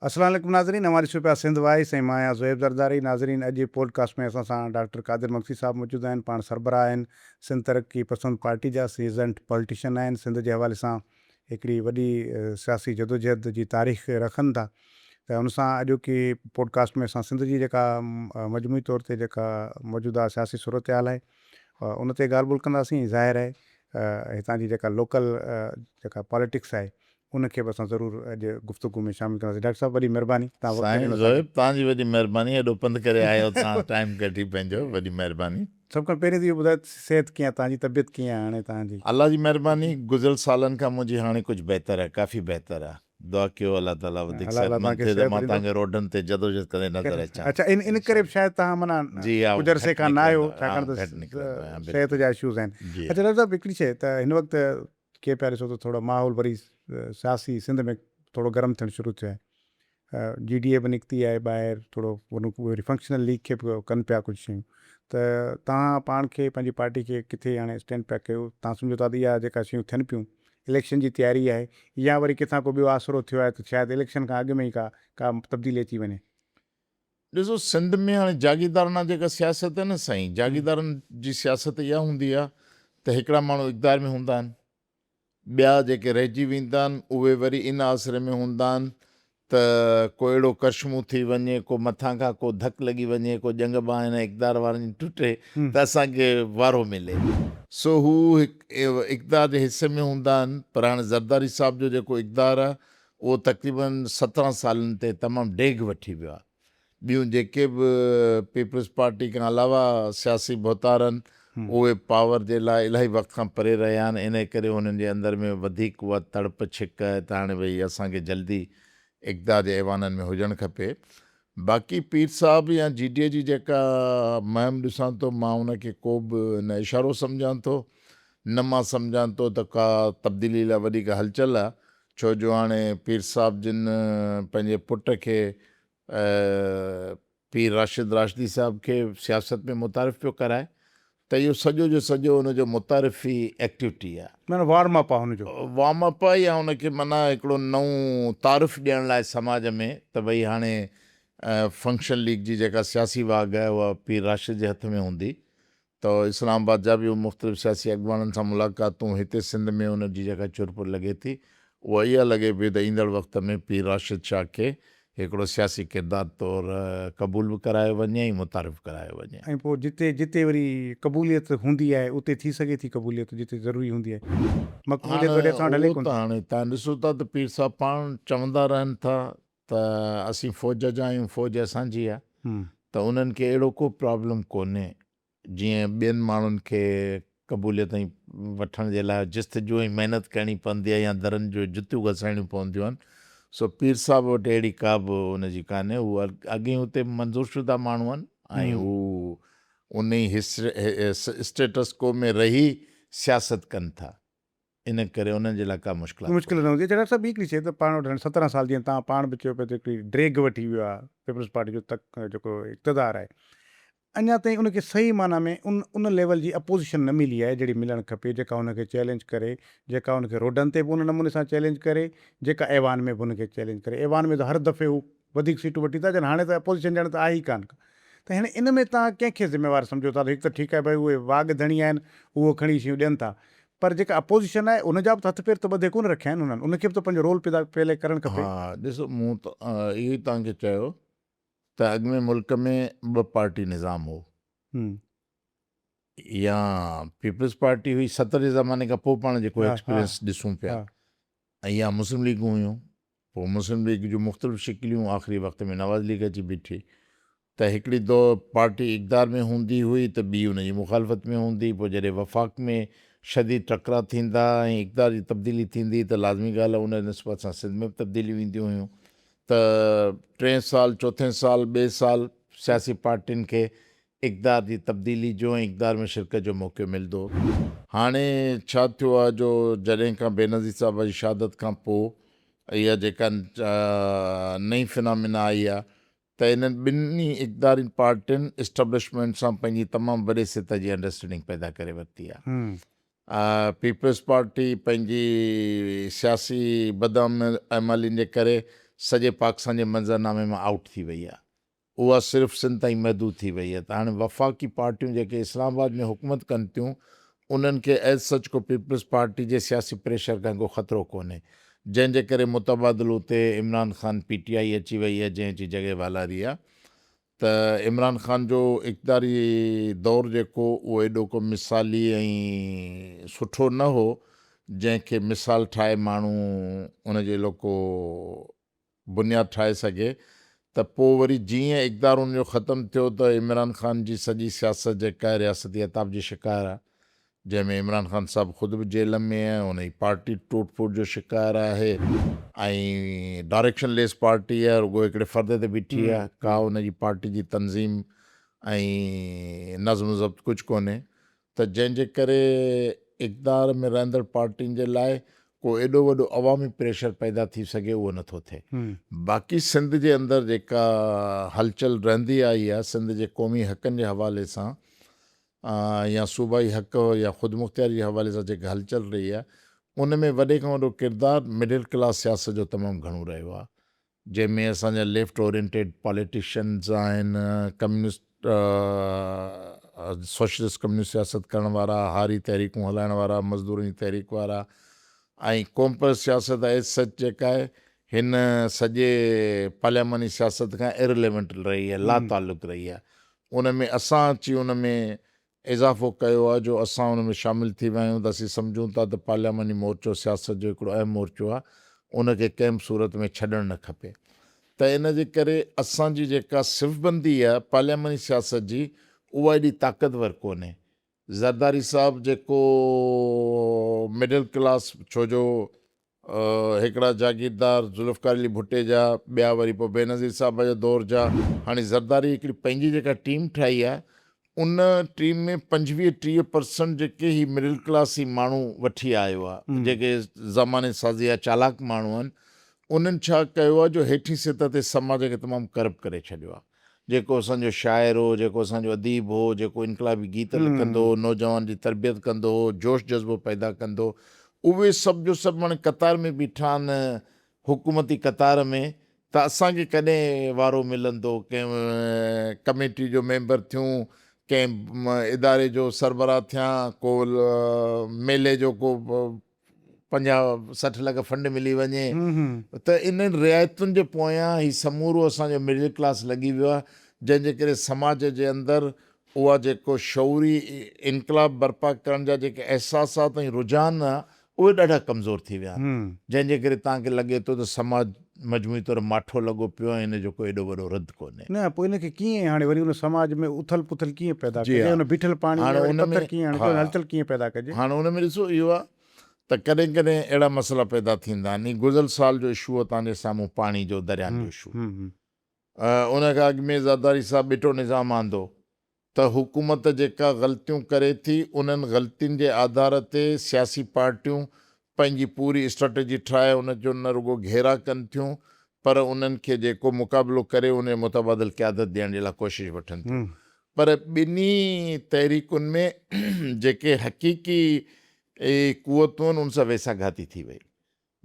السلام عليڪم ناظرين اوهان ڏسو پيا سنڌ وائس ۽ مان آهيان زوهيب زرداري ناظرين اڄ پوڊ ڪاسٽ ۾ اسان سان ڊاڪٽر قادر مگسي صاحب موجود آهن پاڻ سربراهه آهن سنڌ ترقي پسند پارٽي جا سيزنڊ پوليٽيشن آهن سنڌ جي حوالي سان هڪڙي وڏي سياسي جدوجهد جي تاريخ رکن ٿا ته ان سان اڄوڪي پوڊ ڪاسٽ ۾ اسان سنڌ جي جيڪا مجموعي طور تي جيڪا موجوده سياسي صورتحال آهي ان تي ڳالهه ٻولهه ڪنداسين ظاهر آهي هتان جي جيڪا لوڪل جيڪا پاليٽڪس آهي ان کي به اسان ضرور اڄ گفتگو ۾ شامل ڪنداسين. ڊاڪٽر صاحب وڏي مھرباني توھان وقت سائين ڏنو اسان کي. زوهيب توهان جي وڏي مهرباني ايڏو پنڌ ڪري آيا آهيو توهان ٽائيم ڪڍي پنهنجو وڏي مهرباني. سڀ کان پهرين ته اهو ٻڌايو ته صحت ڪيئن آهي توهان جي طبيعت ڪيئن آهي هاڻي توهان جي. الله جي مهرباني گذريل سالن کان منهنجي هاڻي ڪجهه بهتر آهي ڪافي بهتر آهي دعا ڪيو الله تعالي وڌيڪ الله صحت تعالي مند توهان کي ٿئي ته صحت مان ڏيندو. توهان کي روڊن تي جدوجهد ڪندي نظر اچان اڇا ان ان ڪري به شايد توهان معنيٰ جي ها ڪجهه عرصي گهٽ کان نه آهيو نڪرندو آهيان ڇاڪاڻ ها ته گهٽ نڪرندو آهيان صحت بلڪل جا اشوز آهن. جي اڇا ها. ڊاڪٽر صاحب هڪڙي شيء ته هن وقت ڪي پيا ڏسو ته ٿورو ماحول وري سياسي سنڌ ۾ ٿورو گرم ٿيڻ شروع ٿيو آهي. جي ڊي اي به نڪتي آهي ٻاهر ٿورو وري فنڪشنل ليگ کي به ڪن پيا ڪجهه شيون ته توهان پاڻ کي پنهنجي پارٽي کي ڪٿي هاڻي اسٽينڊ پيا ڪيو توهان سمجهو ٿا ته اها جيڪا شيون ٿين پيون اليڪشن جي تياري آهي يا وري ڪٿان ڪو ٻيو آسرو ٿيو آهي ته شايد اليڪشن کان اڳ ۾ ئي ڪا ڪا تبديلي اچي وڃي. ڏسو سنڌ ۾ هاڻي جاگيرداراڻا جيڪا سياست آهي نه سائين جاگيردارن جي سياست اها هوندي آهي ته هڪڙا ماڻهو اقتدار ۾ هوندا آهن ٻيا جيڪي رهجي ويندا آهن اهي وري ان آسري ۾ هوندا آهن ته ڪو اهڙو ڪرشمو ٿي وڃي ڪو مٿان کان ڪو ڌڪ لڳي وڃي ڪو ڄنگهه ٻانهن هن اقتدار وارن جي ٽٽي ته اسان کي وارو ملي. سو هو هڪ اقتدار جي حصي ۾ هوندا آهن پر هاڻي زرداري صاحب جو جيڪو اقتدار آهي اهو تقريباً 17 سالن تي تمام ڊيگهه وٺي ويو آهي. ٻيون جيڪي به پيپلز پارٽي کان علاوه سياسي ڀوتار آهن، اهي پاور جي لاء الاهي وقت کان پري رهيا آهن، انهيء ڪري انهن جي اندر ۾ وڌيڪ اها تڙپ ڇڪ آهي ته هاڻي ڀئي اسان کي جلدي اقتدار جي ايوانن ۾ هجڻ کپي. باقي پير صاحب يا جي ڊي اي جي جيڪا مهم ڏسان ٿو، مان ان کي ڪو به نه اشارو سمجهان ٿو، نه مان سمجهان ٿو ته ڪا تبديلي لاء وڏي ڪا هلچل آهي. ڇو جو هاڻي پير صاحب جن پنهنجي پٽ کي پير راشد راشدي صاحب کي سياست ۾ متعارف پيو ڪرائي ته اهو سڄو جو سڄو ان جو متعارفي ايڪٽيوٽي آهي. معنيٰ وارم اپ آهي هن جو. وارم اپ آهي يا ان کي معنيٰ هڪڙو نئون تعارف ڏيڻ لاء سماج ۾ ته ڀئي هاڻي فنڪشن ليگ جي جيڪا سياسي واڳ آهي اها پير راشد جي هٿ ۾ هوندي ته اسلام آباد جا به مختلف سياسي اڳواڻن سان ملاقاتون هتي سنڌ ۾ ان جي جيڪا چرپر لڳي ٿي اها اها لڳي پئي ته ايندڙ وقت ۾ پير راشد شاهه کي هڪڙو سياسي ڪردار طور قبول به ڪرايو وڃي ۽ متعارف ڪرايو وڃي. ۽ پوء جتي جتي وري قبوليت هوندي آهي اتي ٿي سگهي ٿي قبوليت جتي ضروري هوندي آهي مقبوليت وري هاڻ اسان وٽ هلي اهو ڪونه ته ٿي. هاڻي توهان ڏسو ٿا ته پير صاحب پاڻ چوندا رهن ٿا ته اسين فوج جا آهيون فوج اسان جي آهي ته انهن کي اهڙو ڪو پرابلم ڪونهي جيئن ٻين ماڻهن کي قبوليت ۽ وٺڻ جي لاء جستجو ۽ محنت ڪرڻي پوندي آهي يا درن جو جتيون گسائڻيون پونديون آهن سو پير صاحب وٽ اهڙي ڪا به ان جي ڪانهي هو اڳ ئي اتي منظور شده ماڻهو آهن ۽ هو ان ئي اسٽيٽس ڪو ۾ رهي سياست ڪن ٿا. ان ڪري انهن جي لاء ڪا مشڪلات مشڪل ڪونهي. نه هوندي. اڇا ڊاڪٽر صاحب ٻي هڪڙي شيء ته پاڻ وٽ هاڻي 17 سال جيئن توهان پاڻ به چيو پئي ته هڪڙي ڊيگهه وٺي ويو آهي پيپلز پارٽي جو تڪ جيڪو اقتدار آهي اڃا تائين ان کي صحيح معنيٰ ۾ ان ان ليول جي اپوزيشن نه ملي آهي جهڙي ملڻ کپي جيڪا ان کي چئلينج ڪري جيڪا ان کي روڊن تي به ان نموني سان چئلينج ڪري جيڪا ايوان ۾ به ان کي چئلينج ڪري ايوان ۾ ته هر دفعي هو وڌيڪ سيٽون وٺي ٿا اچن هاڻي ته اپوزيشن ڄڻ ته آهي ئي ڪانه ڪا ته هاڻي ان ۾ توهان ڪنهن کي ذميوار سمجهو ٿا ته هڪ ته ٺيڪ آهي ڀائي اهي واڳ ڌڻي آهن اهو کڻي شيون ڏين ٿا پر جيڪا اپوزيشن آهي ان جا به ته هٿ پير ته ٻڌي ڪونه رکيا آهن انهن ان کي به ته پنهنجو رول پيدا پلي ڪرڻ کپي. ها ڏسو مون ته اهو ئي توهان کي چيو ته اڳ ۾ ملڪ ۾ ٻه پارٽي نظام هو يا پيپلز پارٽي هئي 70 جي زماني کان پوء پاڻ جيڪو ايڪسپيرينس ڏسون پيا ۽ يا مسلم ليگون هيون پوء مسلم ليگ جون مختلف شڪليون آخري وقت ۾ نواز ليگ اچي بيٺي ته هڪڙي دو پارٽي اقتدار ۾ هوندي هئي ته ٻي ان جي مخالفت ۾ هوندي پوء جڏهن وفاق ۾ شديد ٽڪرا ٿيندا ۽ اقتدار جي تبديلي ٿيندي ته لازمي ڳالهه آهي ان نسبت سان سنڌ ۾ به تبديليون اينديون هيون ته ٽئين سال چوٿين سال ٻئي سال سياسي پارٽين کي اقتدار جي تبديلي جو ۽ اقتدار ۾ شرڪت جو موقعو ملندو. هاڻي ڇا ٿيو آهي جو جڏهن کان بينظير صاحبه جي شهادت کان پوء اها جيڪا نئين فنامينا آئي آهي ته انهن ٻنهي اقتداري پارٽين اسٽبلشمينٽ سان پنهنجي تمام وڏي سطح جي انڊرسٽينڊنگ پيدا ڪري ورتي آهي. پيپلز پارٽي پنهنجي سياسي بدعملين جي ڪري سڄي پاڪستان جي منظرنامي مان آئوٽ ٿي وئي آهي. اها صرف سنڌ تائين محدود ٿي وئي آهي ته هاڻي وفاقي پارٽيون جيڪي اسلام آباد ۾ حڪومت ڪن ٿيون انهن کي ايز سچ ڪو پيپلز پارٽي جي سياسي پريشر کان ڪو خطرو ڪونهي جنهن جي ڪري متبادل اتي Imran Khan P T I اچي وئي آهي جنهن اچي جڳهه والاري آهي ته عمران خان جو اقتداري دور جيڪو اهو ايڏو ڪو مثالي ۽ سٺو نه هو جنهن کي مثال ٺاهي ماڻهو ان جي لوڪو بنياد ٺاهي سگهي ته پوء وري جيئن اقتدار ان جو ختم ٿيو ته عمران خان جي سڄي سياست جيڪا آهي رياستي عتاب جي شڪار آهي جنهن ۾ عمران خان صاحب خود به جيل ۾ آهي ان جي پارٽي ٽوٽ ڦوٽ جو شڪار آهي ۽ ڊائريڪشن ليس پارٽي آهي رڳو هڪڙي فرد تي بيٺي آهي ڪا ان جي پارٽي جي تنظيم ۽ نظم و ضبط ڪجهه ڪونهي ته جنهن جي ڪري اقتدار ۾ رهندڙ پارٽين جي لاء ڪو ايڏو وڏو عوامي پريشر پيدا ٿي سگهي اهو نٿو ٿئي. باقي سنڌ جي اندر جيڪا هلچل رهندي آئي آهي سنڌ جي قومي حقن جي حوالي سان يا صوبائي حق يا خودمختياري جي حوالي سان جيڪا هلچل رهي آهي ان ۾ وڏي کان وڏو ڪردار مڊل ڪلاس سياست جو تمام گهڻو رهيو آهي. جنهن ۾ اسان جا ليفٽ اورينٽيڊ پاليٽيشنز آهن، ڪميونسٽ سوشلسٽ ڪميونسٽ سياست ڪرڻ وارا، هاري تحريڪون هلائڻ وارا، مزدورن جي تحريڪ وارا ۽ قومپرست سياست ايز سچ جيڪا آهي هن سڄي پارلياماني سياست کان ارليونٽ رهي آهي، لاتعلق رهي آهي. ان ۾ اسان اچي ان ۾ اضافو ڪيو آهي جو اسان ان ۾ شامل ٿي ويا آهيون ته اسين سمجهون ٿا ته پارلياماني مورچو سياست جو هڪڙو اهم مورچو آهي ان کي ڪنهن به صورت ۾ ڇڏڻ نه کپي ته ان جي ڪري اسان جي جيڪا صفبندي آهي پارلياماني سياست جي اها ايڏي طاقتور ڪونهي. زرداري صاحب جيڪو مڊل ڪلاس ڇو جو هڪڙا جاگيردار ذوالفقار علي ڀٽي جا، ٻيا وري پوء بينظير صاحب جي دور جا. هاڻي زرداري هڪڙي پنهنجي جيڪا ٽيم ٺاهي آهي، ان ٽيم ۾ پنجويهه 30 پرسنٽ جيڪي هي مڊل ڪلاس هي ماڻهو وٺي آيو آهي، جيڪي زماني سازي جا چالاڪ ماڻهو آهن، انهن ڇا ڪيو آهي جو هيٺين سطح تي سماج کي تمام ڪرپٽ ڪري ڇڏيو آهي. جيڪو اسان جو شاعر هو، جيڪو اسان جو اديب هو، جيڪو انقلابي گيت لکندو هو، نوجوان جي تربيت ڪندو هو، جوش جذبو پيدا ڪندو هو، اهي سڀ جو سڀ هاڻي قطار ۾ بيٺا آهن، حڪومتي قطار ۾، ته اسان کي ڪڏهن وارو ملندو، ڪنهن ڪميٽي جو ميمبر ٿيون، ڪنهن اداري جو سربراهه ٿيان، ڪو ميلي جو ڪو 50 60 لک فنڊ ملي وڃي ته انهن رعايتن جي پويان هي سمورو اسان جو مڊل ڪلاس لڳي ويو آهي جنهن جي ڪري سماج جي اندر اها جيڪو شعوري انقلاب برپا ڪرڻ جا جيڪي احساسات ۽ رجحان اهي ڏاڍا ڪمزور ٿي ويا آهن جنهن جي ڪري توهان کي لڳي ٿو ته سماج مجموعي طور ماٺو لڳو پيو آهي ان جو ڪو ايڏو وڏو رد ڪونهي. نه پوء ان کي ڪيئن هاڻي وري ان سماج ۾ اٿل پٿل ڪيئن پيدا ڪجي ان بيٺل پاڻي ۾ وري پٿر ڪيئن هڻجي هلچل ڪيئن پيدا ڪجي. هاڻي ان ۾ ڏسو اهو آهي ته ڪڏهن ڪڏهن اهڙا مسئلا پيدا ٿيندا آهن. هي گذريل سال جو اشو هو توهان جي سامهون پاڻي جو دريائن جو اشو. ان کان اڳ ۾ زرداري صاحب ٻٽو نظام آندو ته حڪومت جيڪا غلطيون ڪري ٿي انهن غلطين جي آڌار تي سياسي پارٽيون پنهنجي پوري اسٽريٽجي ٺاهي ان جو نه رڳو گهيرا ڪن ٿيون پر انهن کي جيڪو مقابلو ڪري ان جي متبادل قيادت ڏيڻ جي لاء ڪوشش وٺن ٿيون پر ٻنهي تحريڪن ۾ جيڪي حقيقي قوتون آهن ان سان ويساهه گهاتي ٿي وئي.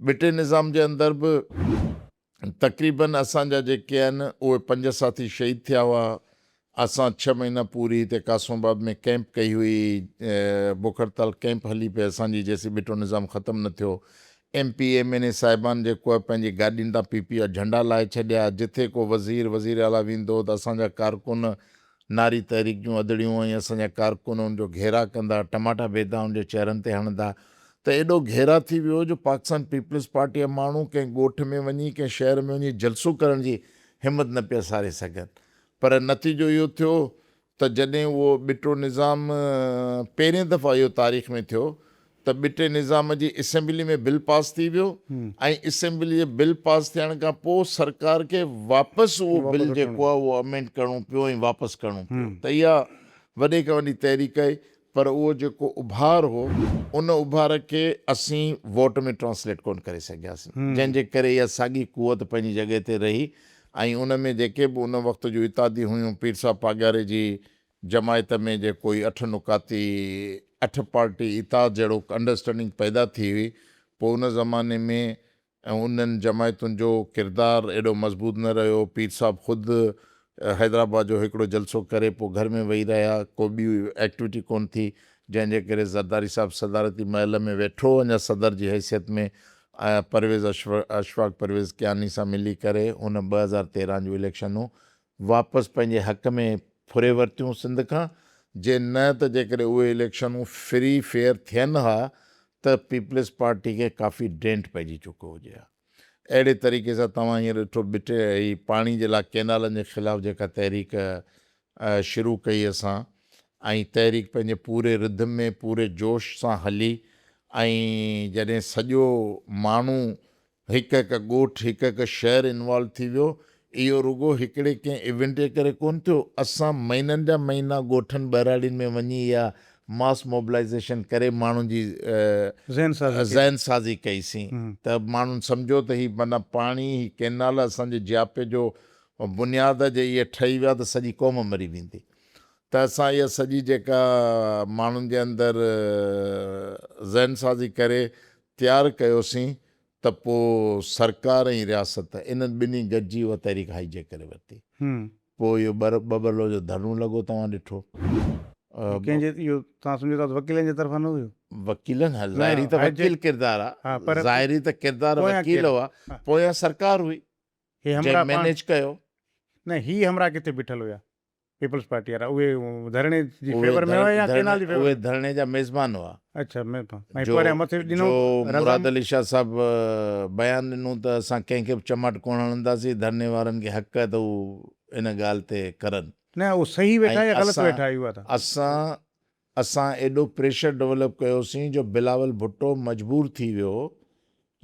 ٻٽي نظام جي اندر به تقريبن اسان جا جيڪي آهن اهي پنج ساٿي شهيد ٿيا هئا. اسان ڇهه مهينا پوري هتي قاسم آباد ۾ ڪئمپ ڪئي هئي. بک هڙتال ڪئمپ هلي پئي اسان جي جيسين ٻٽو نظام ختم نه ٿيو. M P A M N A صاحبان جيڪو آهي پنهنجي گاڏين تان پي پي جا جهنڊا لاهي ڇڏيا. جٿي ڪو وزير، وزير اعليٰ ويندو هو ته اسان جا ڪارڪن ناري تحريڪ جون اڌڙيون ۽ اسان جا ڪارڪن ان جو گهيراء ڪندا، ٽماٽا بيدا ان جي چهرن تي هڻندا ته ايڏو گهيراء ٿي ويو جو پاڪستان پيپلز پارٽي جا ماڻهو ڪنهن ڳوٺ ۾ وڃي ڪنهن شهر ۾ وڃي جلسو ڪرڻ جي همت نه پيا ساري سگهن پر نتيجو اهو ٿيو ته جڏهن اهو ٻٽو نظام پهرين دفعا اهو تاريخ ۾ ٿيو ته ٻٽي نظام جي اسيمبلي ۾ بل پاس ٿي ويو ۽ اسيمبلي جي بل پاس ٿيڻ کان پوء سرڪار کي واپس اهو بل جيڪو آهي اهو امينڊ ڪرڻو پيو ۽ واپس ڪرڻو پيو ته اها وڏي کان وڏي تحريڪ آهي پر اهو جيڪو اڀار هو ان اڀار کي اسين ووٽ ۾ ٽرانسليٽ ڪونه ڪري سگهياسين جنهن جي ڪري اها ساڳي قوت پنهنجي جڳهه تي رهي ۽ ان ۾ جيڪي به ان وقت جون اتحادي هيون پير صاحب پاڳاري جي جماعت ۾ جيڪو هي اٺ نقاطي اٺ پارٽي اتحاد جهڙو انڊرسٽينڊنگ پيدا ٿي هئي پوء ان زماني ۾ ۽ انهن جماعتن جو ڪردار ايڏو مضبوط نه رهيو. پير صاحب خود حيدرآباد جو هڪڙو جلسو ڪري پوء گهر ۾ ويهي رهيا، ڪو ٻي ايڪٽيوٽي ڪونه ٿي، جنهن جي ڪري زرداري صاحب صدارتي محل ۾ ويٺو اڃا صدر جي حيثيت ۾ ۽ پرويز اشفاق پرويز ڪياني سان ملي ڪري هن 2013 جون اليڪشنون واپس پنهنجي حق ۾ ڦري ورتيون سنڌ کان، جي نه ته جيڪڏهن اهي اليڪشنون فري فيئر ٿين ها ته پيپلز پارٽي کي ڪافي ڊينٽ پئجي چڪو هجي ها. اهڙي طريقي سان توهان هينئر ڏٺو ٻٽي هي پاڻي جي لاء ڪينالن جي خلاف جيڪا تحريڪ شروع ڪئي اسان ۽ تحريڪ پنهنجي پوري رڌم ۾ پوري جوش سان هلي ۽ جڏهن سڄو ماڻهو هڪ هڪ ڳوٺ، هڪ هڪ شهر انوالو ٿي ويو. اهو رڳو هڪڙي ڪنهن ايونٽ جي ڪري ڪونه ٿيو. اسان مهينن جا مهينا ڳوٺن ٻهراڙين ۾ وڃي اها ماس موبلائيزيشن ڪري ماڻهن جي ذهن سازي ڪئي سين ته ماڻهن سمجهيو ته هي معنيٰ پاڻي، هي ڪينال اسان جي جياپي جو بنياد آهي، جي اهي ٺهي ويا ته سڄي قوم مري ويندي. ته اسان اها سڄي جيڪا ماڻهن جي اندر ذهن سازي ڪري تيار ڪيوسين ته پوء سرڪار ۽ رياست انهن ٻنهي گڏجي اها تحريڪ هائي جيڪ ڪري ورتي. پوء اهو ٻٻرلو جو ڌرڻو لڳو توهان ڏٺو. ڪنهن جي اهو توهان سمجهو ٿا ته وڪيلن جي طرفان نه هيو؟ وڪيلن ها ظاهري ته وڪيل ڪردار آ ظاهري ته ڪردار وڪيل هئا پويان سرڪار هئي جنهن مينيج ڪيو. نه هي همراهه ڪٿي بيٺل هيا؟ پيپلز پارٽي وارا اهي ڌرڻي جي فيور ۾ هئا يا ڪينال جي فيور؟ اهي ڌرڻي جا ميزبان هئا. اڇا ميزبان ۽ پهريان مٿي ڏنو جو مراد علي شاهه صاحب بيان ڏنو ته اسان ڪنهن کي به چماٽ ڪونه هڻنداسين ڌرڻي وارن کي حق آهي ته هو ان ڳالهه تي ڪرن. نه اهو صحيح ويٺا يا غلط ويٺا اهو ته. اسان اسان ايڏو پريشر ڊولپ ڪيوسين جو بلاول ڀٽو مجبور ٿي ويو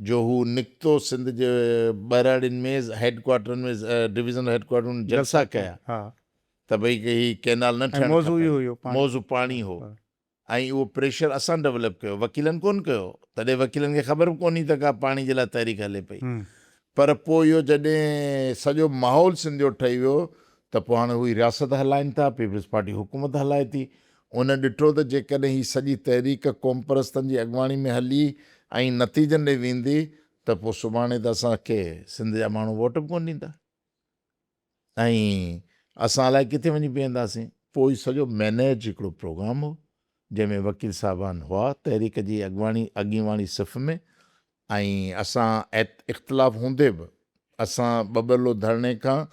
جو هو نڪتو سنڌ جي ٻهراڙين ۾ هيڊ ڪوارٽرن ۾ ڊويزنل هيڊ ڪوارٽرن ۾ جلسا ڪيا ته ڀئي هي ڪينال نه ٺهڻ کپن موضوع پاڻي هو ۽ اهو پريشر اسان ڊولپ ڪيو وڪيلن ڪونه ڪيو تڏهن وڪيلن کي خبر به ڪونهي ته ڪا پاڻي جي لاء تحريڪ هلي پئي پر پوء اهو جڏهن سڄو ماحول سنڌ جو ٺهي ويو ته پوء هاڻي هو رياست هلائين ٿا پيپلز پارٽي حڪومت هلائي ٿي هن ڏٺو ته جيڪڏهن هي سڄي تحريڪ قومپرستن جي اڳواڻي ۾ هلي ۽ نتيجن ڏي ويندي ته پوء سڀاڻي ته اسان کي سنڌ جا ماڻهو ووٽ به ڪونه ڏيندا ۽ اسان الائي ڪٿي وڃي بيهنداسين. پوء هي سڄو مئنيج هڪڙو پروگرام هو جنهن ۾ وڪيل صاحبان هئا تحريڪ جي اڳواڻي اڳيواڻي صف ۾ ۽ اسان اختلاف هوندي به اسان ٻٻرلو ڌرڻي کان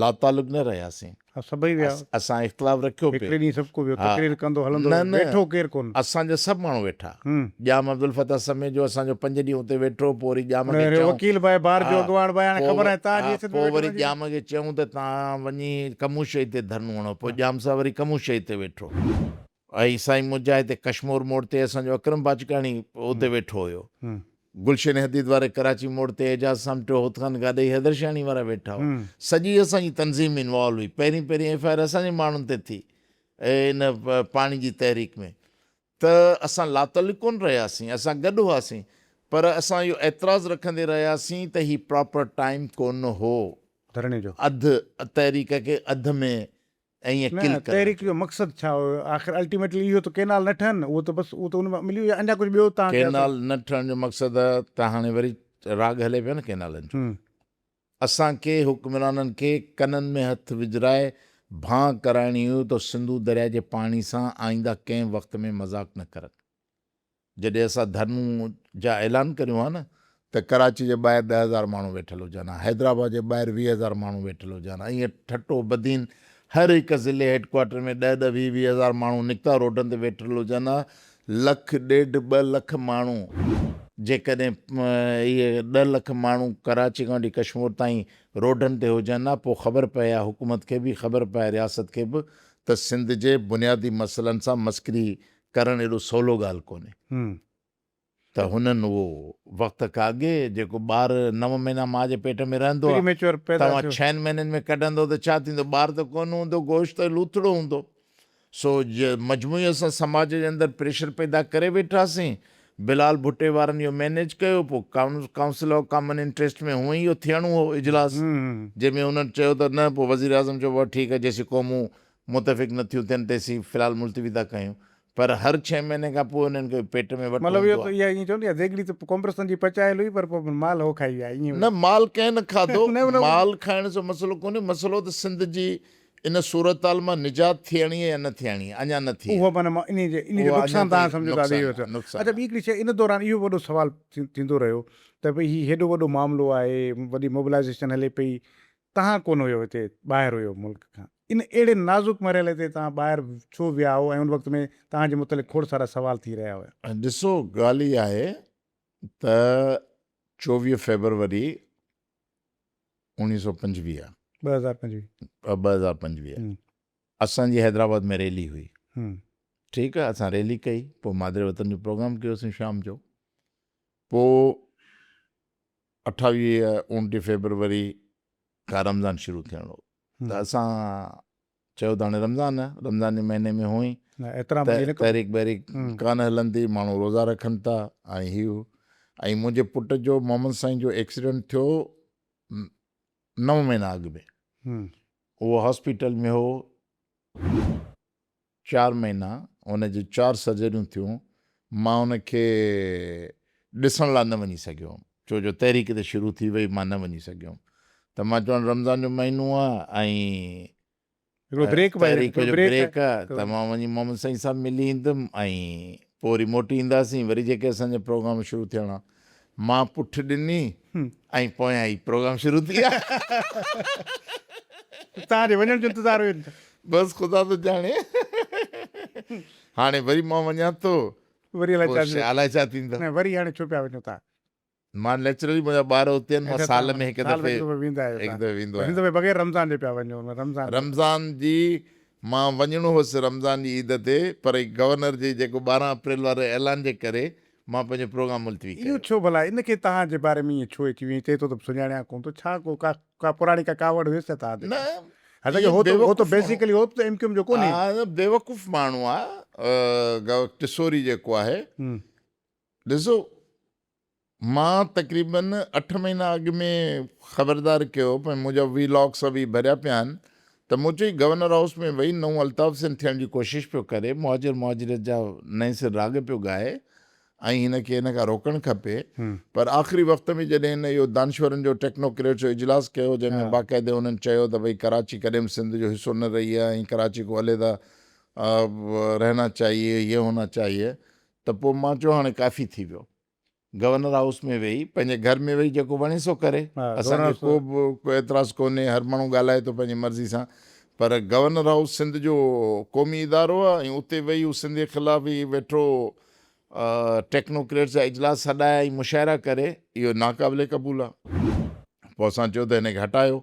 لاتعلق نه رهياسين. ها سڀئي ويا. اسان اختلاف رکيو پئي. هڪڙي ڏينهن سڀ ڪو ويو تقرير ڪندو هلندو ويو ويٺو ڪير ڪونه. اسان جا سڀ ماڻهو ويٺا. ڄام عبدالفتاح سميجو اسان جو پنج ڏينهن اتي ويٺو پوء وري ڄام کي چيائون. وڪيل به آهي بار جو اڳواڻ به آهي هاڻي خبر ناهي تان جي حيثيت ۾ پوء وري ڄام کي چيائون ته تان وڃي ڪمون شهيد تي ڌرڻو هڻو پوء ڄام صاحب وري ڪمون شهيد تي ويٺو. ۽ سائين منهنجا هتي ڪشمور موڙ تي اسان جو اڪرم باجڪاڻي اتي ويٺو هيو. گلشن حديد واري ڪراچي موڙ تي اعجاز سامٽيو، هوت خان گاڏهي، حيدر شاهڻي وارا ويٺا هئا. سڄي اسان جي تنظيم انوالو هئي. پهرين پهرين ايف I R اسان جي ماڻهن تي ٿي ان پاڻي جي تحريڪ ۾ ته اسان لاتعلق ڪونه رهياسين، اسان گڏ هئاسين پر اسان اهو اعتراض رکندي رهياسين ته هي پراپر ٽائيم ڪونه هو. ڌرڻي جو. اڌ تحريڪ کي اڌ ۾ ائين نه ڪل ڪرڻ تحريڪ جو مقصد ڇا هيو آخر الٽيميٽلي اهو ته ڪينال نه ٺهن اهو ته بس اهو ته ان مان ملي ويو يا اڃا ڪجهه ٻيو تان کي ڪينال نه ٺهڻ جو مقصد ته هاڻي وري راڳ هلي پيو نه ڪينالن جو اسان کي حڪمرانن کي ڪنن ۾ هٿ وجهرائي ڀانء ڪرائڻي هئي ته سنڌو درياء جي پاڻي سان آئنده ڪنهن وقت ۾ مذاق نه ڪرن. جڏهن اسان ڌرڻو جا اعلان ڪريون ها نه ته ڪراچي جي ٻاهر 10,000 ماڻهو ويٺل هجن ها، حيدرآباد جي ٻاهر 20,000 ماڻهو ويٺل هجن ها، ائين ٺٽو، بدين هر هڪ ضلعي هيڊ ڪوارٽر ۾ ڏهه ڏهه ويهه ويهه هزار ماڻهو نڪتا روڊن تي ويٺل هجن ها، لک ڏيڍ ٻه لک ماڻهو جيڪڏهن اهي ڏهه لک ماڻهو ڪراچي کان وٺي ڪشمور تائين روڊن تي هجن ها پوء خبر پئي ها حڪومت کي به خبر پئي ها رياست کي به ته سنڌ جي بنيادي مسئلن سان مسخري ڪرڻ ايڏو سولو ڳالهه ڪونهي ته هنن اهو وقت کان اڳي جيڪو ٻار نو مهينا ماء جي پيٽ ۾ رهندو آهي توهان ڇهن مهينن ۾ ڪڍندو ته ڇا ٿيندو ٻار ته ڪونه هوندو گوشت ۽ لوٿڙو هوندو سو مجموعي اسان سماج جي اندر پريشر پيدا ڪري ويٺاسين بلال ڀٽي وارن اهو مينيج ڪيو پوء ڪائونسل آف ڪامن انٽريسٽ ۾ هونئن ئي اهو ٿيڻو هو اجلاس جنهن ۾ هنن چيو ته نه پوء وزيراعظم چيو بابا ٺيڪ آهي جيسين قومون متفق نه ٿيون ٿين تيسين في الحال ملتوي ٿا ڪيون. پر هر ڇهين مهيني کان پوء انهن کي پيٽ ۾ وٽ مطلب هوندو اهو آهي. اها ائين چوندي آهي ديڳڙي ته قومپرستن جي پچايل هئي پر پوء مال هو کائي ويا ائين نه مال ڪنهن نه کاڌو، نه نه مال کائڻ جو مسئلو ڪونهي، مسئلو ته سنڌ جي ان صورتحال مان نجات ٿيڻي آهي يا نه ٿيڻي آهي، اڃا نه ٿي اهو آهي. معنيٰ انهي جي انهي جو اهو اڃا نقصان توهان تائين سمجهو ٿا ته نقصان اهو آهي، ٿيو. نقصان اڇا آهي. ٻي هڪڙي شيء ان دوران اهو به وڏو سوال ٿيندو رهيو ته ڀئي هي هيڏو وڏو معاملو آهي، وڏي موبلائيزيشن هلي پئي، توهان ڪونه هيو هتي ٻاهر هيو ملڪ کان ان اهڙي نازڪ مرحلي تي توهان ٻاهر ڇو ويا هو ۽ ان وقت ۾ توهان جي متعلق کوڙ سارا سوال ٿي رهيا هيا. ڏسو ڳالهه اها آهي ته 24 فيبروري 1925 2025. 2025 اسان جي حيدرآباد ۾ ريلي هئي ٺيڪ آهي اسان ريلي ڪئي پوء مادر وطن جو پروگرام ڪيوسين شام جو پوء اٺاويهه اوڻٽيهه فيبروري کان رمضان شروع ٿيڻ هو ته اسان چيو ته هاڻي رمضان آهي رمضان جي مهيني ۾ هونئن ئي تحريڪ بحريڪ ڪانه هلندي ماڻهو روزا رکن ٿا ۽ هي هو ۽ منهنجي پٽ جو محمد سائين جو ايڪسيڊنٽ ٿيو نو مهينا اڳ ۾ اهو هاسپيٽل ۾ هو چار مهينا ان جي چار سرجريون ٿيون، مان ان کي ڏسڻ لاء نه وڃي سگهيو هيم، ڇو جو تحريڪ ته شروع ٿي وئي، مان نه وڃي سگهيو هيم ته مان چوان رمضان جو مهينو آ ۽ تحريڪ جو بريڪ آ ته مان وڃي محمد سائين صاحب ملي ايندم ۽ پوء وري موٽي اينداسين، وري جيڪي اسان جا پروگرام شروع ٿيڻا، مان پٺ ڏني ۽ پويان هي پروگرام شروع ٿي ويا. توهان جي وڃڻ جو انتظار هيو ڇا؟ بس خدا ٿو ڄاڻي. هاڻي وري مان وڃان ٿو. وري الائي ڇا ٿيندو. الائي ڇا ٿيندو. نه وري هاڻي ڇو پيا وڃو توهان؟ مان نيچرلي منهنجا ٻار اتي آهن مان سال ۾ هڪ دفعي هڪ دفعي ويندو آهيان. هن دفعي بغير رمضان جي پيا وڃو رمضان. رمضان جي مان وڃڻو هوس رمضان جي عيد تي پر گورنر جي جيڪو 12 اپريل واري اعلان جي ڪري مان پنهنجو پروگرام ملتوي اهو ڪيو. ڇو ڀلا ان کي توهان جي باري ۾ ائين ڇو اچي ويو ائين چئي ٿو ته سڃاڻيان ڪونه ٿو ڇا ڪو ڪا ڪا پراڻي ڪا ڪاوڙ هيس ڇا توهان تي نه حالانڪه اهو هو ته هو ته بيوقوف ماڻهو بيسيڪلي هو به ته ايم ڪيو ايم جو ڪونهي. ها بيوقوف ماڻهو آ ٽسوري جيڪو آهي ڏسو مان تقريبن اٺ مهينا اڳ ۾ خبردار ڪيو پر منهنجا وي لاگ سڀ هي ڀريا پيا آهن ته مون چيو هي گورنر هائوس ۾ وئي نئون الطاف حسين ٿيڻ جي ڪوشش پيو ڪري مهاجر مهاجريت جا نئين سر راڳ پيو ڳائي ۽ هن کي هن کان روڪڻ کپي پر آخري وقت ۾ جڏهن هن اهو دانشورن جو ٽيڪنوڪريٽس جو اجلاس ڪيو جنهن ۾ باقاعدي انهن چيو ته ڀئي ڪراچي ڪڏهن به سنڌ جو حصو نه رهي آهي ۽ ڪراچي ڪو عليحده رهنا چاهيي يي هونا چاهيي ته پوء مان چيو هاڻي ڪافي ٿي ويو گورنر هائوس ۾ ويهي پنهنجي گهر ۾ ويهي جيڪو وڻي سو ڪري اسان کي ڪو به ڪو اعتراض ڪونهي هر ماڻهو ڳالهائي ٿو پنهنجي مرضي سان پر گورنر هائوس سنڌ جو قومي ادارو آهي ۽ اتي ويهي هو سنڌ جي خلاف هي ويٺو ٽيڪنوڪريٽس جا اجلاس سڏائي ۽ مشاعرا ڪري اهو ناقابل قبول آهي پوء اسان چيو ته هن کي هٽايو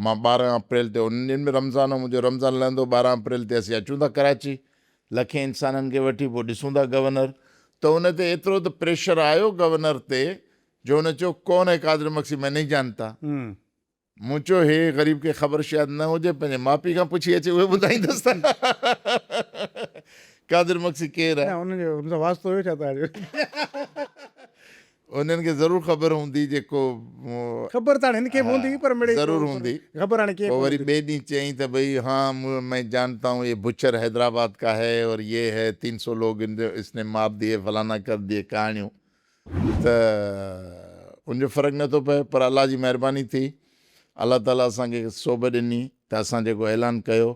مان 12 اپريل تي انهن ڏينهن ۾ رمضان هو منهنجو رمضان لهندو 12 اپريل تي اسين اچون ٿا ڪراچي لکين انسانن کي وٺي پوء ڏسون ٿا گورنر ته ان تي ايترو ته پريشر آيو گورنر تي جو هن چيو ڪون هي قادر مگسي مين نهين جانتا مون چيو هي غريب کي خبر شايد نه هجي پنهنجي ماء پيء کان پڇي اچي اهي ٻڌائيندس ته قادر مگسي ڪير آهي. نه انهن جو ان سان واسطو هيو ڇا توهان جو؟ انهن کي ضرور خبر هوندي جيڪو. خبر ته هاڻي هن کي به هوندي پر مڙئي ضرور هوندي. خبر هاڻي ڪيئن پوء وري ٻئي ڏينهن چيائين ته ڀئي ها مين جانتا هون يي بچر حيدرآباد ڪا هي اور يي هي تين سو لوگ اس ني مار ديي فلانا ڪر ديي ڪهاڻيون ته ان جو فرق نه ٿو پئي پر الله جي مهرباني ٿي الله تعالي اسان کي سوڀ ڏني ته اسان جيڪو اعلان ڪيو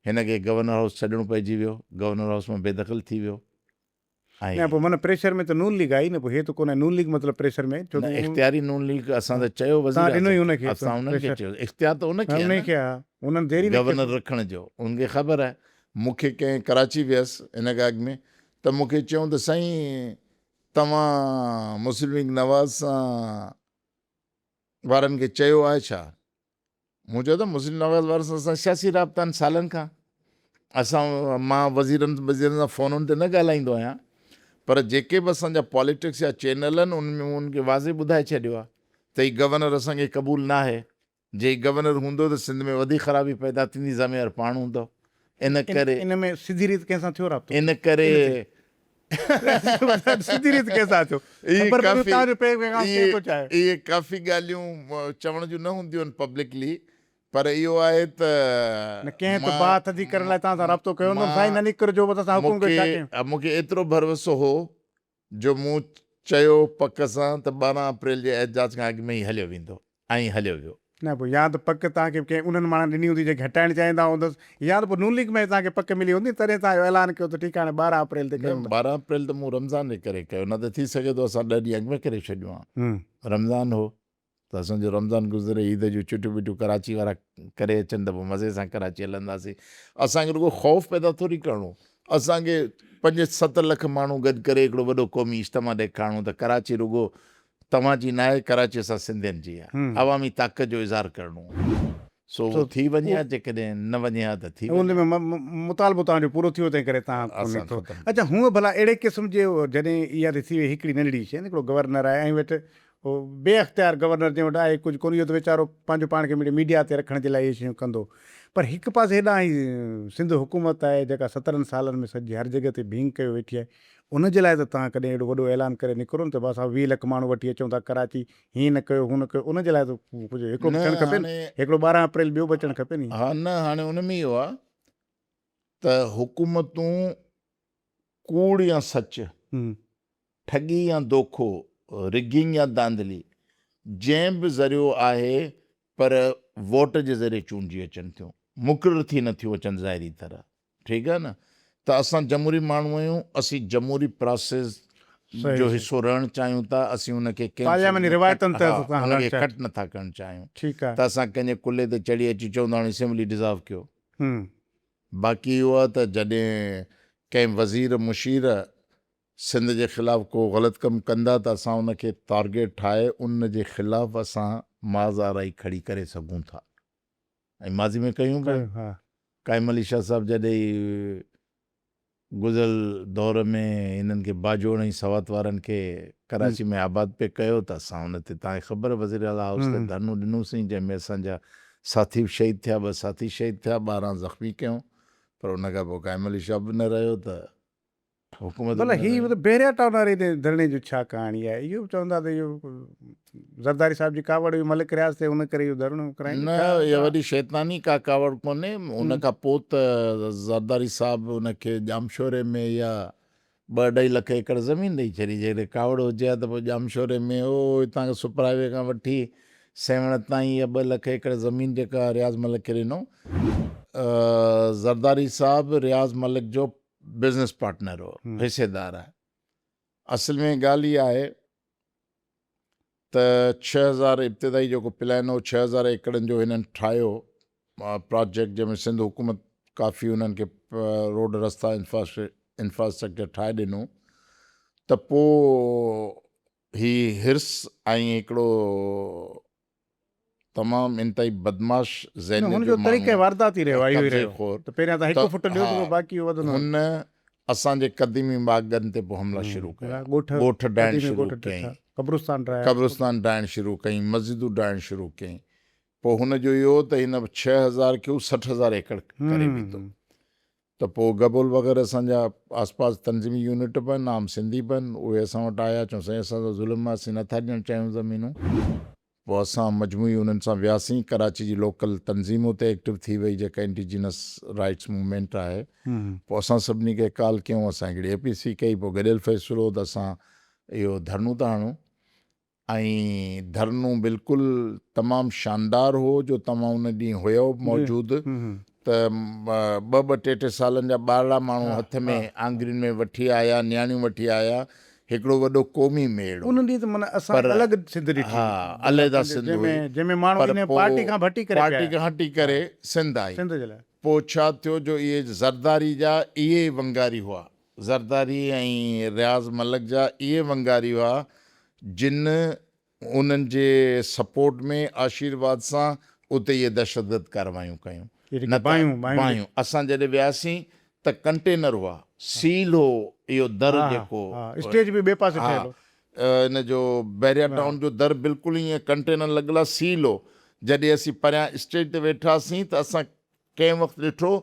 هن کي گورنر هائوس ڇڏڻو پئجي ويو گورنر هائوس مان بيدخل ٿي ويو. نه پوء معنيٰ پريشر ۾ ته نون ليگ آئي نه پوء هي ته ڪونه نون ليگ مطلب پريشر ۾ ڇو نه اختياري نون ليگ اسان ته چيو وزير تان ڏنو ئي ان کي اسان انهن کي چيو اختيار ته ان کي ان کي آ انهن ديري نه گورنر رکڻ جو ان کي خبر آهي مون کي ڪنهن ڪراچي ويس ان کان اڳ ۾ ته مون کي چيائون ته سائين توهان مسلم ليگ نواز سان وارن کي چيو آهي ڇا مون چيو ته مسلم نواز وارن سان اسان سياسي رابطا آهن سالن کان اسان مان وزيرن وزيرن سان فونن تي نه ڳالهائيندو آهيان پر جيڪي به اسان جا پاليٽڪس جا چينل آهن ان ۾ مون ان کي واضح ٻڌائي ڇڏيو آهي ته هي گورنر اسان کي قبول نه آهي جي هي گورنر هوندو ته سنڌ ۾ وڌيڪ خرابي پيدا ٿيندي ذميوار پاڻ هوندو ان ڪري ان ۾ سڌي ريت ڪنهن سان ٿيو رابطو ان ڪري سڌي ريت ڪنهن سان ٿيو خبر پئي توهان جو پيغام ڪنهن پهچايو اهي ڪافي ڳالهيون چوڻ جون نه هونديون آهن پبلڪلي. پر اهو آهي ته نه ڪنهن ته باهه ٿڌي ڪرڻ لاء توهان سان رابطو ڪيو هوندو سائين نه نڪرجو بس اسان حڪم ڪيو ڇا ڪيون. مون کي ايترو ڀروسو هو جو مون چيو پڪ سان ته 12 اپريل جي احتجاج کان اڳ ۾ ئي هليو ويندو ۽ هليو ويو. نه پوء يا ته پڪ توهان کي ڪنهن انهن ماڻهن ڏني هوندي جيڪي هٽائڻ چاهيندا هوندس يا ته پوء نون ليگ ۾ توهان کي پڪ ملي هوندي تڏهن توهان اهو اعلان ڪيو ته ٺيڪ آهي هاڻي 12 اپريل تي ڪيون ٿا. نه 12 اپريل ته مون رمضان جي ڪري ڪيو نه ته ٿي سگهي ٿو اسان ڏهه ڏينهن اڳ ۾ ڪري ڇڏيون ها. رمضان هو ته اسان جو رمضان گذري عيد جون چٽيون ٻٽيون ڪراچي وارا ڪري اچن ته پوء مزي سان ڪراچي هلنداسين. اسان کي رڳو خوف پيدا ٿوري ڪرڻو. اسان کي پنج ست لک ماڻهو گڏ ڪري هڪڙو وڏو قومي اجتماع ڏيکارڻو ته ڪراچي رڳو توهان جي ناهي ڪراچي اسان سنڌين جي آهي. عوامي طاقت جو اظهار ڪرڻو آهي. سو اهو ٿي وڃي ها جيڪڏهن نه وڃي ها ته ٿي وڃي ها. ان ۾ مطالبو توهان جو پورو ٿي ويو تنهن ڪري توهان ڪو نڪتو. اڇا هونء ڀلا اهڙي قسم جي جڏهن اها ته ٿي وئي هڪڙي ننڍڙي شيء نه هڪڙو گورنر آهي ۽ ويٺ هو بي اختيار گورنر جنهن وٽ آهي ڪجهه ڪونه اهو ته ويچارو پنهنجو پاڻ کي ميڊيا تي رکڻ جي لاء اهي شيون ڪندو پر هڪ پاسي هيڏانهن هي سنڌ حڪومت آهي جيڪا سترن سالن ۾ سڄي هر جڳهه تي ڀينگ ڪيو ويٺي آهي ان جي لاء ته توهان ڪڏهن اهڙو وڏو اعلان ڪري نڪرو نه ته بس 20 لک ماڻهو وٺي اچون ٿا ڪراچي هيئن نه ڪيو هون نه ڪيو ان جي لاء ته ڪجهه هڪڙو به ٿيڻ کپي نه هڪڙو 12 اپريل ٻيو به اچڻ کپي نه. ها نه هاڻي ان ۾ اهو آهي ته حڪومتون ڪوڙ يا سچ، ٺڳي يا دوکو، رگنگ يا ڌانڌلي، جنهن به ذريعو آهي پر ووٽ جي ذريعي چونڊجي اچن ٿيون، مقرر ٿي نه ٿيون اچن ظاهري طرح، ٺيڪ آهي نه ته اسان جمهوري ماڻهو آهيون، اسين جمهوري پراسيس جو حصو رهڻ چاهيون ٿا، اسين ان کي ڪنهن پارلياماني روايتن تحت ان کي ڪٽ نه ٿا ڪرڻ چاهيون ته اسان ڪنهن جي ڪلهي تي چڙهي اچي چئون ته هاڻي اسيمبلي ڊزالو ڪيو. باقي اهو آهي ته جڏهن ڪنهن وزير مشير سنڌ جي خلاف ڪو غلط ڪم ڪندا ته اسان ان کي ٽارگيٽ ٺاهي ان جي خلاف اسان معاذ آرائي کڙي ڪري سگهون ٿا ۽ ماضي ۾ ڪيون به آهن. قائم علي شاهه صاحب جڏهن گذريل دور ۾ هنن کي باجوڙ ۽ سوات وارن کي ڪراچي ۾ آباد پئي ڪيو ته اسان ان تي توهان کي خبر وزير اعليٰ هائوس تي ڌرڻو ڏنوسين جنهن ۾ اسان جا ساٿي به شهيد ٿيا ٻه ساٿي شهيد ٿيا 12 زخمي ڪيون پر ان کان پوء قائم علي شاهه به نه رهيو ته حڪومت به نه رهي. ڀلا هي بحريا ٽائون واري ڌرڻي جو ڇا ڪهاڻي آهي اهو به چون ٿا ته اهو زرداري صاحب جي ڪاوڙ هئي ملڪ رياض تي ان ڪري اهو ڌرڻو ڪرائين. نه اها وڏي شيطاني ڪا ڪاوڙ ڪونهي ان کان پوء ته زرداري صاحب ان کي ڄامشوري ۾ اها ٻه اڍائي لک ايڪڙ زمين ڏئي ڇڏي جيڪڏهن ڪاوڙ هجي ها ته پوء ڄامشوري ۾ او هتان کان سپر هاء وي کان وٺي سيوهڻ تائين اها ٻه لک ايڪڙ زمين جيڪا رياض ملڪ کي ڏنو زرداري صاحب رياض ملڪ جو بزنس پارٽنر هو حصيدار آهي اصل ۾ ڳالهه اها آهي ته 6000 ابتدائي جيڪو پلان هو 6000 ايڪڙن جو هنن ٺاهيو پراجيڪٽ جنهن ۾ سنڌ حڪومت ڪافي انهن کي روڊ رستا انفراسٽرڪچر ٺاهي ڏنو ته پوء هي حرص ۽ هڪڙو تمام انتهائي بدمعاش ذهنيت جو ماڻهو طريقه واردات ئي رهيو آهي اهو ئي رهيو ته پهريان تان هڪ فٽ ڏيو ته باقي اهو وڌندو هن اسان جي قديمي ماڳن تي پوء حملا شروع ڪيا ڳوٺ ڊاهڻ شروع ڪيائين قبرستان ڊاهيا قبرستان ڊاهڻ شروع ڪيائين مسجدون ڊاهڻ شروع ڪيائين پوء هن جو اهو ته هن 6000 کي هو 60000 ايڪڙ ڪري وڌو ته پوء گبول وغيره اسان جا آس پاس تنظيمي يونٽ به آهن عام سنڌي به آهن اهي اسان وٽ آيا چون سائين اسان سان ظلم آهي اسين نٿا ڏيڻ چاهيون زمينون پوء اسان مجموعي انهن سان وياسين، ڪراچي جي لوڪل تنظيم اتي ايڪٽو ٿي وئي جيڪا انڊيجينس رائيٽس موومينٽ آهي، پوء اسان سڀني کي ڪال ڪيون، اسان هڪڙي اي پي سي ڪئي، پوء گڏيل فيصلو هو ته اسان اهو ڌرڻو ٿا هڻون ۽ ڌرڻو بلڪل تمام شاندار هو جو توهان ان ڏينهن هيو موجود ته ٻه ٻه ٽي ٽي سالن جا ٻارڙا ماڻهو هٿ ۾ آڱرين ۾ وٺي آيا، نياڻيون وٺي آيا، هڪڙو وڏو قومي ميڙ هو. انهن ڏينهن ته معنيٰ اسان الڳ سنڌ ڏٺي. ها علحده سنڌ هئي. جنهن ۾ ماڻهو انهيء پارٽي کان به هٽي ڪري پيا آيا. پارٽي کان هٽي ڪري سنڌ آئي. سنڌ جي لاء. پوء ڇا ٿيو جو اهي زرداري جا اهي ونگاري هئا. زرداري ۽ رياض ملڪ جا اهي ونگاري هئا جن انهن جي سپورٽ ۾ آشيرواد سان اتي اهي دهشتگرد ڪارروايون ڪيون. نه ته باهيون. اسان جڏهن وياسين ته ڪنٽينر هئا، سيل هو اهو در جيڪو. اسٽيج به ٻئي پاسي ٺهيل هو. ان جو بحريا ٽائون جو در بلڪل ائين ڪنٽينر لڳل آهي، سيل هو. جڏهن اسين پريان اسٽيج تي ويٺاسين ته اسان ڪنهن وقت ڏٺو